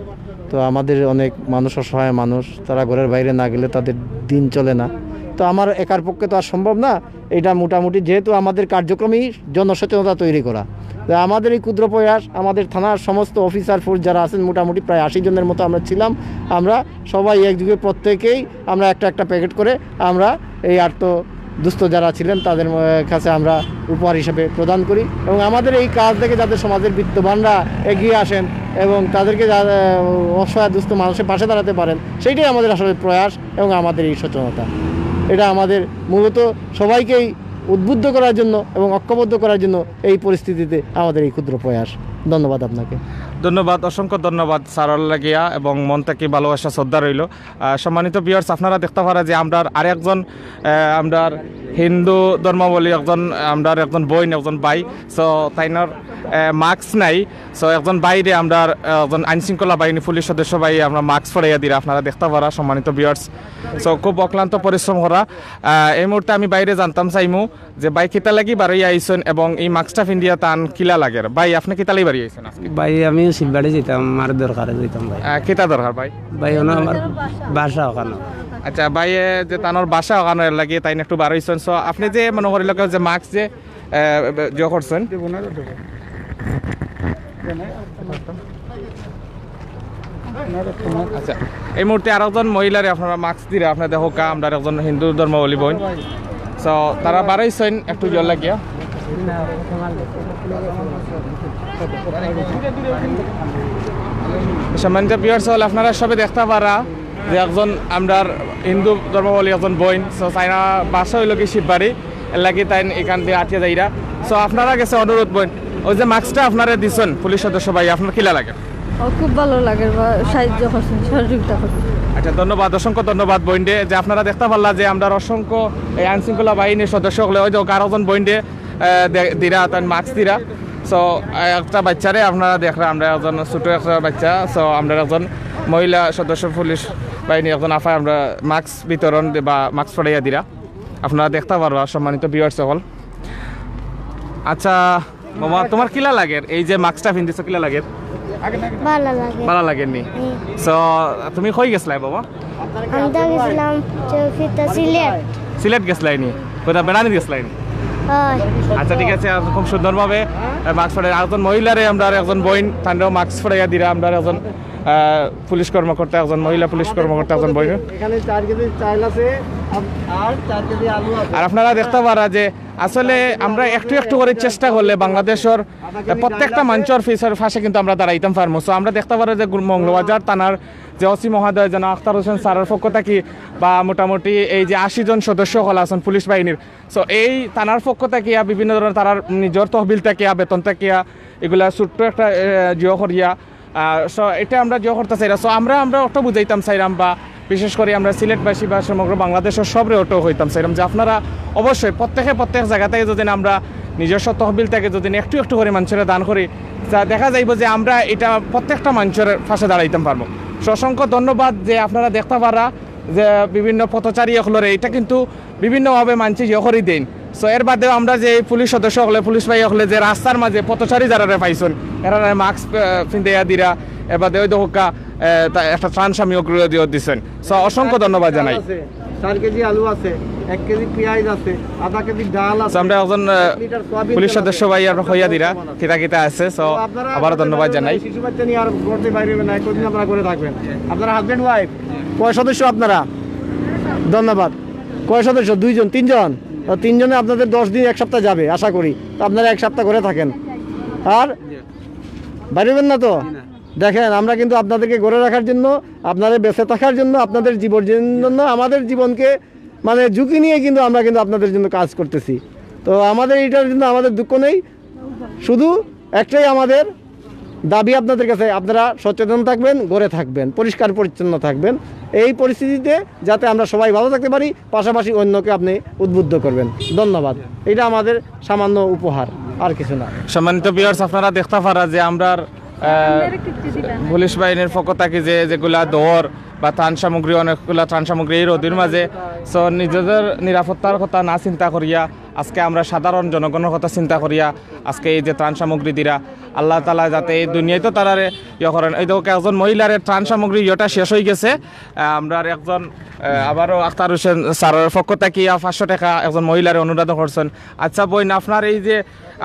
তো আমাদের অনেক মানুষ অসহায় মানুষ, তারা ঘরের বাইরে না গেলে তাদের দিন চলে না। তো আমার একার পক্ষে তো আর সম্ভব না, এটা মোটামুটি যেহেতু আমাদের কার্যক্রমেই জনসচেতনতা তৈরি করা। তো আমাদের এই ক্ষুদ্র প্রয়াস, আমাদের থানার সমস্ত অফিসার ফোর্স যারা আছেন, মোটামুটি প্রায় আশি জনের মতো আমরা ছিলাম, আমরা সবাই একযোগে প্রত্যেকেই আমরা একটা একটা প্যাকেট করে আমরা এই আর্ত দুস্থ যারা ছিলেন তাদের ম-, কাছে আমরা উপহার হিসেবে প্রদান করি। এবং আমাদের এই কাজ থেকে যাতে সমাজের বিত্তবানরা এগিয়ে আসেন এবং তাদেরকে যা-, অসহায় দুস্থ মানুষের পাশে দাঁড়াতে পারেন, সেইটাই আমাদের আসলে প্রয়াস এবং আমাদের এই সচেতনতা। এটা আমাদের মূলত সবাইকেই উদ্বুদ্ধ করার জন্য এবং ঐক্যবদ্ধ করার জন্য এই পরিস্থিতিতে আমাদের এই ক্ষুদ্র প্রয়াস। ধন্যবাদ আপনাকে। ধন্যবাদ, অসংখ্য ধন্যবাদ স্যারর লাগিয়া, এবং মন থাকি ভালোবাসা, শ্রদ্ধা রইল। আহ, সম্মানিত ভিউয়ার্স, আপনারা দেখতা পারা যে আমরার আরেকজন, আহ, আমরার হিন্দু ধর্মাবলী একজন, আমরার একজন বইন, একজন ভাই। So তাইনর, আহ, মাস্ক নাই। So একজন ভাইরে আমরার, আহ, একজন আইন শৃঙ্খলা বাহিনী পুলিশ সদস্য ভাইয়ে আমরা মাস্ক পরাইয়া দিরা, আপনারা দেখতা পারা, সম্মানিত ভিউয়ার্স। So খুব অক্লান্ত পরিশ্রম করা। আহ, এই মুহূর্তে আমি ভাইরে জানতাম চাইমু যে ভাই কিতা লাগি বারইয়া আইছইন এবং এই মাস্কটা পিন্দিয়া তান কিলা লাগের। ভাই, আপনে কিতা লাগি বারইয়া আইছইন আজকে? ভাই, আমি শিলবাড়ি যাইতাম, আমার দরকারে যাইতাম ভাই। আহ, কিতা দরকার ভাই? ভাই, ওনো আমার বাসা ওখানো। আচ্ছা, ভাইয়ে যে তানর বাসা ওখানো, এর লাগি তাইন একটু বারইছইন। So আপনে যে মনে করিল যে মাস্ক যে, আহ, যে করছইন। আচ্ছা, এই মুহূর্তে আরেকজন মহিলারে আপনারা মাস্ক দিরা, আপনারা দেখউক্কা, আমরার একজন হিন্দু ধর্মাবলী বইন। So তারা বারইছইন একটু জল লাগিয়া। সম্মানিত ভিউয়ার্স অকল, আপনারা সবে দেখতা পারা যে একজন আমরার হিন্দু ধর্মাবলী একজন বইন। So তাইনর বাসা অইলো কি শিববাড়ি, এর লাগি তাইন এখান দিয়া আটিয়া যাইরা। So আপনারার গেছে অনুরোধ বইন, ওই যে মাস্কটা আপনারে দিছইন পুলিশ সদস্য ভাই, আপনার কিলা লাগে? ও, খুব ভালো লাগে, বা সাহায্য করছেন, সহযোগিতা করছেন। আচ্ছা, ধন্যবাদ, অসংখ্য ধন্যবাদ বইনরে। যে আপনারা দেখতা পারলা যে আমরার অসংখ্য এই আইন শৃঙ্খলা বাহিনীর সদস্য অকলে ওই যে আরো একজন বইনরে, আহ, দে-, দিরা, তাইন মাস্ক দিরা। So আহ, একটা বাচ্চারে আপনারা দেখরা, আমরা একজন ছোট একটা বাচ্চা। So আমরা একজন মহিলা সদস্য পুলিশ বাহিনী একজন আফায় আমরা মাস্ক বিতরণ দে-, বা মাস্ক পরাইয়া দিরা, আপনারা দেখতা পারবা, সম্মানিত ভিউয়ার্স অকল। আচ্ছা বাবা, তোমার কিলা লাগের এই যে মাস্কটা পিন্দিছো, কিলা লাগের? ভালা লাগে। ভালা লাগের নি? হুম। So তুমি কই গেছলায় বাবা? আমি তো গেছিলাম চৌকিতে সিলেট। সিলেট গেছলায় নি? কোথায় বেড়ানিত গেছলায় নি? হয়। আচ্ছা, ঠিক আছে, আর খুব সুন্দরভাবে, আহ, মাস্ক পরে আরেকজন মহিলারে, আমরার একজন বইন, তানরেও মাস্ক পরাইয়া দিরা, আমরার একজন, আহ, পুলিশ কর্মকর্তা, একজন মহিলা পুলিশ কর্মকর্তা, একজন বইন। এখানে চার কেজি চাল আছে, আর, আর চার কেজি আলু আছে। আর আপনারা দেখতা পারা যে আসলে আমরা একটু একটু করি চেষ্টা করলে বাংলাদেশর, আহ, প্রত্যেকটা মানষর পিছর পাশে কিন্তু আমরা দাঁড়াইতাম পারমু। So আমরা দেখতা পারা যে গুল-, মৌলভীবাজার থানার যে ওসি মহোদয় জনাব আখতার হোসেন স্যারর পক্ষ থাকি বা মোটামুটি এই যে আশি জন সদস্য অকল আছইন পুলিশ বাহিনীর, so এই থানার পক্ষ থাকিয়া বিভিন্ন ধরনের তারার নিজর তহবিল থাকিয়া, বেতন থাকিয়া এগুলা ছোট্ট একটা, এ, জিও করিয়া, আহ, so এটা আমরা জিও করতে চাইরা। So আমরা, আমরা ওটা বুঝাইতাম চাইরাম বা বিশেষ করি আমরা সিলেটবাসী বা সমগ্র বাংলাদেশর সবরে ওটাও কইতাম চাইরাম যে আপনারা অবশ্যই প্রত্যেকে প্রত্যেক জাগা থাকি যদি আমরা নিজস্ব তহবিল থাকি যদি একটু একটু করি মানষরে দান করি, তা দেখা যাইব যে আমরা এটা প্রত্যেকটা মানষর পাশে দাঁড়াইতাম পারমু। So অসংখ্য ধন্যবাদ যে আপনারা দেখতা পারা যে বিভিন্ন পথচারী অকলরে, এটা কিন্তু বিভিন্নভাবে মানষে ইয়ে করি দেইন। So এর বাদেও আমরা যে এই পুলিশ সদস্য অকলে, পুলিশ ভাই অকলে যে রাস্তার মাঝে পথচারী যারারে পাইছইন, এরারে মাস্ক, আহ, পিন্দাইয়া দিরা, এর বাদে ওই দেখউক্কা, আহ, তা-, একটা ত্রাণ সামগ্রী দিও দিছইন। So অসংখ্য ধন্যবাদ জানাই। আছে, চার কেজি আলু আছে, এক কেজি পেঁয়াজ আছে, আধা কেজি ডাল আছে। So আমরা একজন, আহ, এক লিটার সয়াবিন পুলিশ তেল আছে। সদস্য ভাই আমরা কইয়া দিরা, কিতা কিতা আছে। So তো আপনারা আবারও ধন্যবাদ জানাই। শিশু বাচ্চা নিয়ে আর ঘর থাকি বাইরে হইবেন না, একদিন আপনারা ঘরে থাকবেন। আপনারা হাজবেন্ড ওয়াইফ, কয় সদস্য আপনারা? ধন্যবাদ। কয় সদস্য? দুইজন, তিনজন? তো তিনজনে আপনাদের দশ দিন, এক সপ্তাহ যাবে আশা করি। তো আপনারা এক সপ্তাহ ঘরে থাকেন, আর বাইরে হইবেন না তো। দেখেন, আমরা কিন্তু আপনাদেরকে ঘরে রাখার জন্য, আপনাদের বেঁচে থাকার জন্য, আপনাদের জীবনের জন্য, আমাদের জীবনকে মানে ঝুঁকি নিয়ে কিন্তু আমরা কিন্তু আপনাদের জন্য কাজ করতেছি। তো আমাদের এটার জন্য আমাদের দুঃখ নেই, শুধু একটাই আমাদের দাবি আপনাদের কাছে, আপনারা সচেতন থাকবেন, ঘরে থাকবেন, পরিষ্কার পরিচ্ছন্ন থাকবেন। এই পরিস্থিতিতে যাতে আমরা সবাই ভালো থাকতে পারি, পাশাপাশি অন্যকে আপনি উদ্বুদ্ধ করবেন। ধন্যবাদ। এটা আমাদের সামান্য উপহার, আর কিছু না। সম্মানিত ভিউয়ার্স, আপনারা দেখতা পারা যে আমরার, আহ, পুলিশ বাহিনীর পক্ষ থাকি যে যেগুলা দর বা ত্রাণ সামগ্রী, অনেকগুলা ত্রাণ সামগ্রী এই রোদের মাঝে, so নিজেদের নিরাপত্তার কথা না চিন্তা করিয়া আজকে আমরা সাধারণ জনগণর কথা চিন্তা করিয়া আজকে এই যে ত্রাণ সামগ্রী দিরা, আল্লাহ তাআলা যাতে এই দুনিয়াত তো তারারে ইয়ে করেন। এই দেখো একজন মহিলারে ত্রাণ সামগ্রী ইয়েটা শেষ হয়ে গেছে। আহ, আমরার একজন, আহ, আবারও আখতার হোসেন স্যারের পক্ষ থাকি পাঁচশো টাকা একজন মহিলারে অনুদান করছেন। আচ্ছা বইন, আপনার এই যে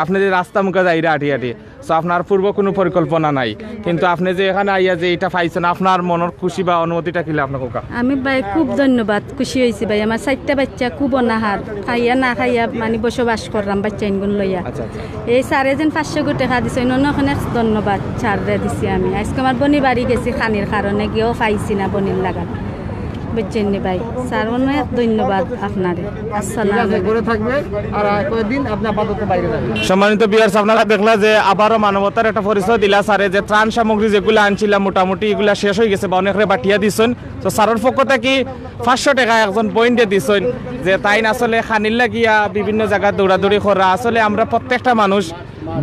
আপনি যে রাস্তা মুখে যাইরা আটি আটি, so আপনার পূর্ব কোনো পরিকল্পনা নাই, কিন্তু আপনি যে এখানে আইয়া যে এটা পাইছেন, আপনার মনের খুশি বা অনুভূতিটা কিলা আপনি কউক্কা? আমি ভাই খুব ধন্যবাদ, খুশি হয়েছি ভাই। আমার চারটা বাচ্চা খুব অনাহার, খাইয়া না খাইয়া মানে বসবাস করলাম বাচ্চা ইনগুন লইয়া। আচ্ছা, আচ্ছা। এই স্যারে যেন পাঁচশো গো টাকা দিছে, অন্য অনেক ধন্যবাদ স্যাররে দিছি আমি। আজকে আমার বনির বাড়ি গেছি খানির কারণে, গিয়েও পাইছি না বনির লাগাত। বুঝছেন নি ভাই? স্যার, অনেক ধন্যবাদ আপনারে। আসসালাম। ঠিক আছে, ঘরে থাকবে। আর কয়েকদিন আপনি আপাতত বাইরে যাবেন। সম্মানিত ভিউয়ার্স, আপনারা দেখলা যে আবারও মানবতার একটা পরিচয় দিলা স্যারে, যে ত্রাণ সামগ্রী যেগুলা আনছিলাম মোটামুটি এগুলা শেষ হয়ে গেছে বা অনেকরে বাটিয়া দিছইন। তো স্যারের পক্ষ থাকি পাঁচশো টাকা একজন বইনরে দিছইন, যে তাইন আসলে খানির লাগিয়া বিভিন্ন জায়গায় দৌড়াদৌড়ি করা। আসলে আমরা প্রত্যেকটা মানুষ,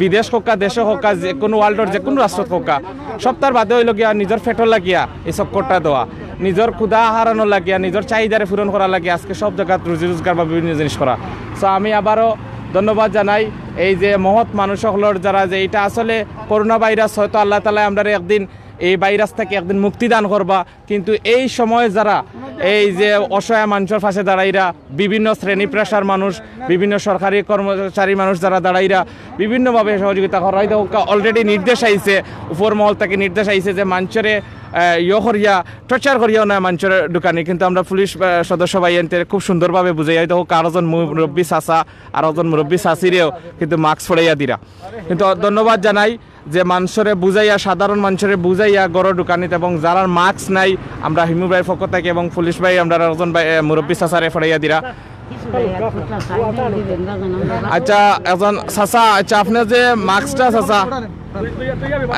বিদেশ হোক্কা, দেশে হোক্কা, যে কোনো ওয়ার্ল্ডর যে কোনো রাষ্ট্রত হোক্কা, সপ্তাহ বাদে হইল গিয়া নিজের পেটর লাগিয়া এই চক্করটা দেওয়া, নিজের ক্ষুধা হারানোর লাগিয়া, নিজের চাহিদারে পূরণ করার লাগিয়া আজকে সব জায়গাত রুজি রোজগার বা বিভিন্ন জিনিস করা। সো আমি আবারও ধন্যবাদ জানাই এই যে মহৎ মানুষ সকলর, যারা যে এটা আসলে করোনা ভাইরাস, হয়তো আল্লাহ তাআলা আমরারে একদিন এই ভাইরাস থেকে একদিন মুক্তি দান করবা, কিন্তু এই সময় যারা এই যে অসহায় মানুষের পাশে দাঁড়াইরা, বিভিন্ন শ্রেণী পেশার মানুষ, বিভিন্ন সরকারি কর্মচারী মানুষ যারা দাঁড়াইরা বিভিন্নভাবে সহযোগিতা করা হয়, অলরেডি নির্দেশ আইছে, উপর মহল থেকে নির্দেশ আইছে যে মানুষরে ইয়ে করিয়া, টর্চার করিয়াও না মানুষরে ঢুকানি। কিন্তু আমরা পুলিশ আহ, সদস্য ভাইয়াইন্তরে খুব সুন্দরভাবে বুঝাইয়া, দেখো কারোজন মুরব্বী চাচা আর একজন মুরব্বী চাচিরেও কিন্তু মাস্ক ফড়াইয়া দিরা। কিন্তু ধন্যবাদ জানাই যে মানুষরে বুঝাইয়া, সাধারণ মানুষরে বুঝাইয়া ঘরো ঢুকানিত, এবং যারার মাস্ক নাই, আমরা হিমু ভাইর পক্ষ থেকে এবং পুলিশ ভাই, আমরা একজন ভাই, এ, মুরব্বী চাচারে ফড়াইয়া দিরা। আচ্ছা, একজন চাচা, আচ্ছা, আপনি যে মাস্কটা চাচা,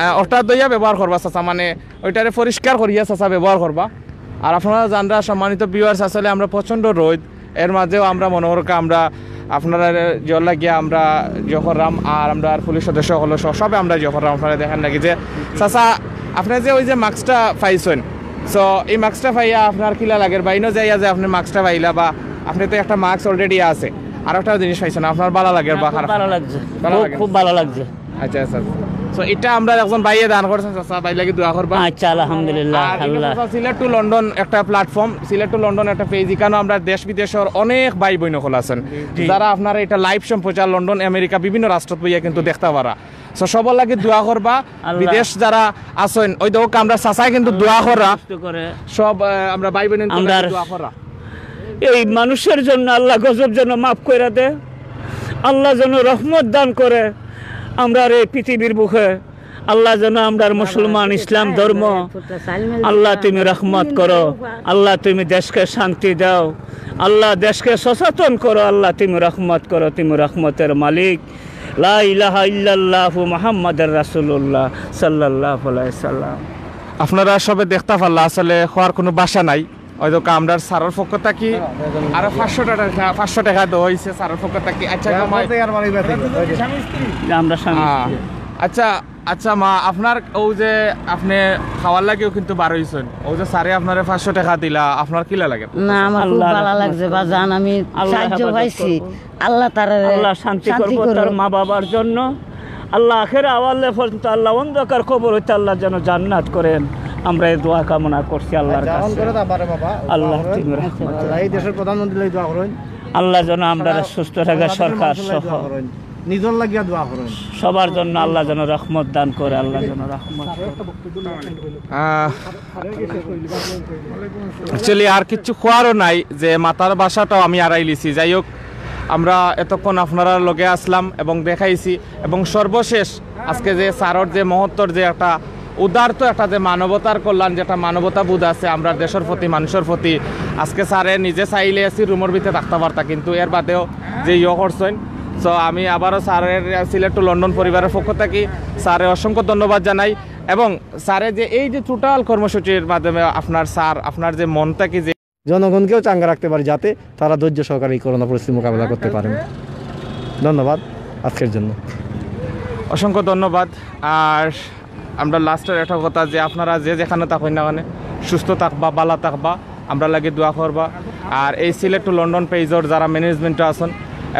আহ, ওটা দইয়া ব্যবহার করবা চাচা, মানে ওইটারে পরিষ্কার করিয়া চাচা ব্যবহার করবা। আর আপনারা জানরা সম্মানিত ভিউয়ার্স, আসলে আমরা প্রচণ্ড রোদ, এর মাঝেও আমরা মনে করুক আমরা আপনারা জোর লাগিয়া আমরা জোর করলাম, আর আমরা আর পুলিশ সদস্য হলো সহ সবে আমরা জোর করলাম। আপনারা দেখেন নাকি যে চাচা, আপনি যে ওই যে মাস্কটা পাইছেন, সো এই মাস্কটা পাইয়া আপনার কিলা লাগের? বাইনো যাইয়া যে আপনি মাস্কটা পাইলা বা আপনি তো একটা মাস্ক অলরেডি আছে, আর একটা জিনিস পাইছেন, আপনার ভালো লাগের বা খুব খারাপ? ভালো লাগছে। ভালো খুব লাগে। খুব ভালো লাগছে। আচ্ছা আচ্ছা। সো এটা আমরা একজন ভাইয়ে দান করছেন চাচা, ভাই লাগি দোয়া করবা। আচ্ছা, আলহামদুলিল্লাহ। আর এটা আল্লাহ চাচা সিলেট টু লন্ডন একটা প্ল্যাটফর্ম, সিলেট টু লন্ডন একটা পেজ, এখানে আমরা দেশ বিদেশের অনেক ভাই বোন সকল আছেন, যারা আপনারা এটা লাইভ সম্প্রচার লন্ডন, আমেরিকা, বিভিন্ন রাষ্ট্রত বইয়া কিন্তু দেখতে পারা। সো সবার লাগি দোয়া করবা, আল্লাহ। বিদেশ যারা আছেন, ওই দেখো আমরা চাচায় কিন্তু দোয়া করা, সুস্থ করে। সব আহ, আমরা ভাই বোন আমরার দোয়া করা। এই মানুষের জন্য আল্লাহ গজব যেন মাফ করে দে। আল্লাহ যেন রহমত দান করে আমরার এই পৃথিবীর বুকে। আল্লাহ যেন আমরার মুসলমান ইসলাম ধর্ম, আল্লাহ তুমি রহমত করো। আল্লাহ তুমি দেশকে শান্তি দাও। আল্লাহ দেশকে সচেতন করো। আল্লাহ তুমি রহমত করো, তুমি রহমতের মালিক। লা ইলাহা ইল্লাল্লাহু মুহাম্মাদুর রাসূলুল্লাহ সাল্লাল্লাহু আলাইহি সাল্লাম। আপনারা সবে দেখতে পারলা, আসলে হওয়ার কোনো ভাষা নাই। হয়তো আমরার স্যারের পক্ষ থাকি আরো পাঁচশো টাকা, পাঁচশো টাকা দেওয়া হয়েছে স্যারের পক্ষ থাকি। আচ্ছা, কমাই। যে আমরা স্বামী আহ, আচ্ছা, আচ্ছা মা, আপনার ও যে আপনি খাওয়ার লাগিও কিন্তু বার হইছেন, ও যে স্যারে আপনারে পাঁচশো টাকা দিলা, আপনার কিলা লাগে? না, আমার খুব আল্লাহ ভালো রহমত লাগছে করুন। বাজান, আমি আল্লাহ সাহায্য হেফাজত পাইছি। করুন। আল্লাহ তার আল্লাহ শান্তি করবো তার মা বাবার জন্য। আল্লাহ আখের আওয়ালে পর্যন্ত আল্লাহ অন্ধকার কবর হইতে আল্লাহ যেন জান্নাত করেন। আমরা এই দোয়া কামনা করছি আল্লাহর আচ্ছা, on কাছে। করে দাও, বারে বাবা। আল্লাহ দোয়া করুন। তুমি রহমত আচ্ছা, এই দেশের প্রধানমন্ত্রী লাগি দোয়া করুন। আল্লাহ যেন আমরা সুস্থ রাখা বাংলাদেশের সরকার মানুষের লাগি সহ দোয়া করুন। নিজের লাগিয়া দোয়া করুন। সবার জন্য আল্লাহ যেন রহমত দান করে, আল্লাহ যেন রহমত করে। অ্যাকচুয়ালি আর কিছু খোয়ারও নাই, যে মাতার ভাষাটাও আমি আড়াই লিছি। যাই হোক, আমরা এতক্ষণ আপনারার লগে আসলাম এবং দেখাইছি, এবং সর্বশেষ আজকে যে স্যারর যে মহত্তর যে একটা উদারত একটা যে মানবতার কল্যাণ, যেটা মানবতা বোধ আছে আমরা দেশের প্রতি, মানুষের প্রতি, আজকে স্যারে নিজে চাইলে এসি রুমের ভিতরে থাকতে পারতা, কিন্তু এর বাদেও যে ইয়ে করছেন। সো আমি আবারও স্যারের সিলেট টু লন্ডন পরিবারের পক্ষ থাকি স্যারে অসংখ্য ধন্যবাদ জানাই, এবং স্যারে যে এই যে টোটাল কর্মসূচির মাধ্যমে আপনার স্যার আপনার যে মন থাকি যে জনগণকেও চাঙ্গা রাখতে পারি, যাতে তারা ধৈর্য সহকারে এই করোনা পরিস্থিতি মোকাবেলা করতে পারেন। ধন্যবাদ আজকের জন্য। অসংখ্য ধন্যবাদ। আর আমরা লাস্টের একটা কথা, যে আপনারা যে যেখানো থাকইন না কেনে, সুস্থ থাকবা, ভালা থাকবা, আমরা লাগি দোয়া করবা। আর এই সিলেট টু লন্ডন পেজর যারা ম্যানেজমেন্টে আছেন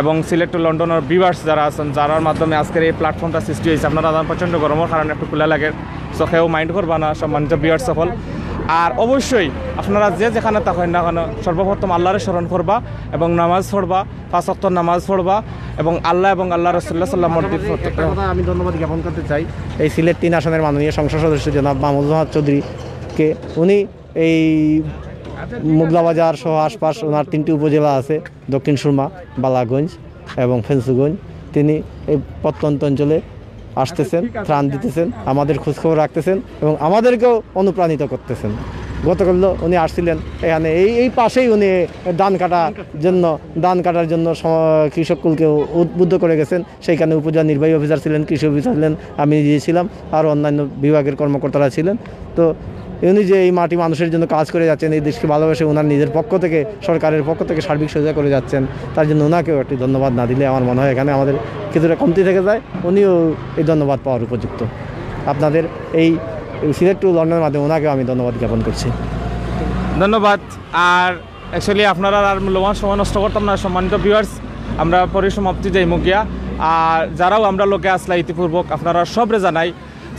এবং সিলেট টু লন্ডনের ভিউয়ার্স যারা আছেন, যারার মাধ্যমে আজকের এই প্ল্যাটফর্মটা সৃষ্টি হয়েছে, আপনারা জানেন প্রচণ্ড গরমের কারণে একটু খোলা লাগে, সো কেউ মাইন্ড করবা না সম্মানিত ভিউয়ার্স সকল। আর অবশ্যই আপনারা যে যেখানো থাকইন না কেনে, সর্বপ্রথম আল্লাহরে স্মরণ করবা এবং নামাজ পড়বা, পাঁচ ওয়াক্ত নামাজ পড়বা এবং আল্লাহ এবং আল্লাহ রসুল্লাহ সাল্লামর দিন একটা কথা আমি ধন্যবাদ জ্ঞাপন করতে চাই এই সিলেট তিন আসনের মাননীয় সংসদ সদস্য জনাব মাহমুদ মোহাম্মদ চৌধুরীকে। উনি এই মুগলাবাজার সহ আশপাশ ওনার তিনটি উপজেলা আছে, দক্ষিণ সুরমা, বালাগঞ্জ এবং ফেঞ্চুগঞ্জ। তিনি এই প্রত্যন্ত অঞ্চলে আসতেছেন, ত্রাণ দিতেছেন, আমাদের খোঁজখবর রাখতেছেন এবং আমাদেরকেও অনুপ্রাণিত করতেছেন। গতকাল উনি আসছিলেন এখানে, এই এই পাশেই উনি ধান কাটার জন্য, ধান কাটার জন্য সম- কৃষককুলকে উদ্বুদ্ধ করে গেছেন। সেইখানে উপজেলা নির্বাহী অফিসার ছিলেন, কৃষি অফিসার ছিলেন, আমি নিজে ছিলাম, আর অন্যান্য বিভাগের কর্মকর্তারা ছিলেন। তো উনি যে এই মাটি মানুষের জন্য কাজ করে যাচ্ছেন, এই দেশকে ভালোবেসে ওনার নিজের পক্ষ থেকে, সরকারের পক্ষ থেকে সার্বিক সহযোগিতা করে যাচ্ছেন, তার জন্য ওনাকেও একটি ধন্যবাদ না দিলে আমার মনে হয় এখানে আমাদের কিছুটা কমতি থেকে যায়। উনিও এই ধন্যবাদ পাওয়ার উপযুক্ত। আপনাদের এই সিলেট টু লন্ডনের মাধ্যমে ওনাকেও আমি ধন্যবাদ জ্ঞাপন করছি। ধন্যবাদ। আর অ্যাকচুয়ালি আপনারা আর মূল্যবান সময় নষ্ট করতাম না, সম্মানিত ভিউয়ার্স, আমরা পরিসমাপ্তি যাইমু গিয়া। আর যারাও আমরার লগে আসলা ইতিপূর্বক, আপনারা সবরে জানাই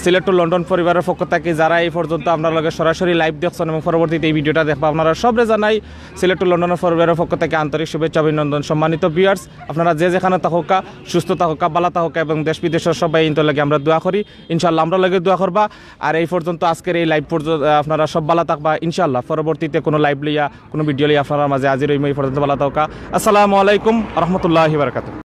সিলেট টু লন্ডন পরিবারের পক্ষ থাকি, যারা এই পর্যন্ত আমরার লগে সরাসরি লাইভ দেখছেন এবং পরবর্তীতে এই ভিডিওটা দেখবা, আপনারা সবরে জানাই সিলেট টু লন্ডনের পরিবারের পক্ষ থাকি আন্তরিক শুভেচ্ছা, অভিনন্দন। সম্মানিত ভিউয়ার্স, আপনারা যে যেখানো থাকউক্কা, সুস্থ থাকউক্কা, ভালা থাকউক্কা এবং দেশ বিদেশের সবাই ইন্তর লাগি আমরা দোয়া করি। ইনশাআল্লাহ আমরার লাগি দোয়া করবা। আর এই পর্যন্ত আজকের এই লাইভ পর্যন্ত, আহ, আপনারা সব ভালা থাকবা। ইনশাআল্লাহ পরবর্তীতে কোনো লাইভ লইয়া, কোনো ভিডিও লইয়া আপনারার মাঝে হাজির অইমু। এই পর্যন্ত ভালা থাকউক্কা। আসসালামু আলাইকুম রহমতুল্লাহি বারাকাতুহু।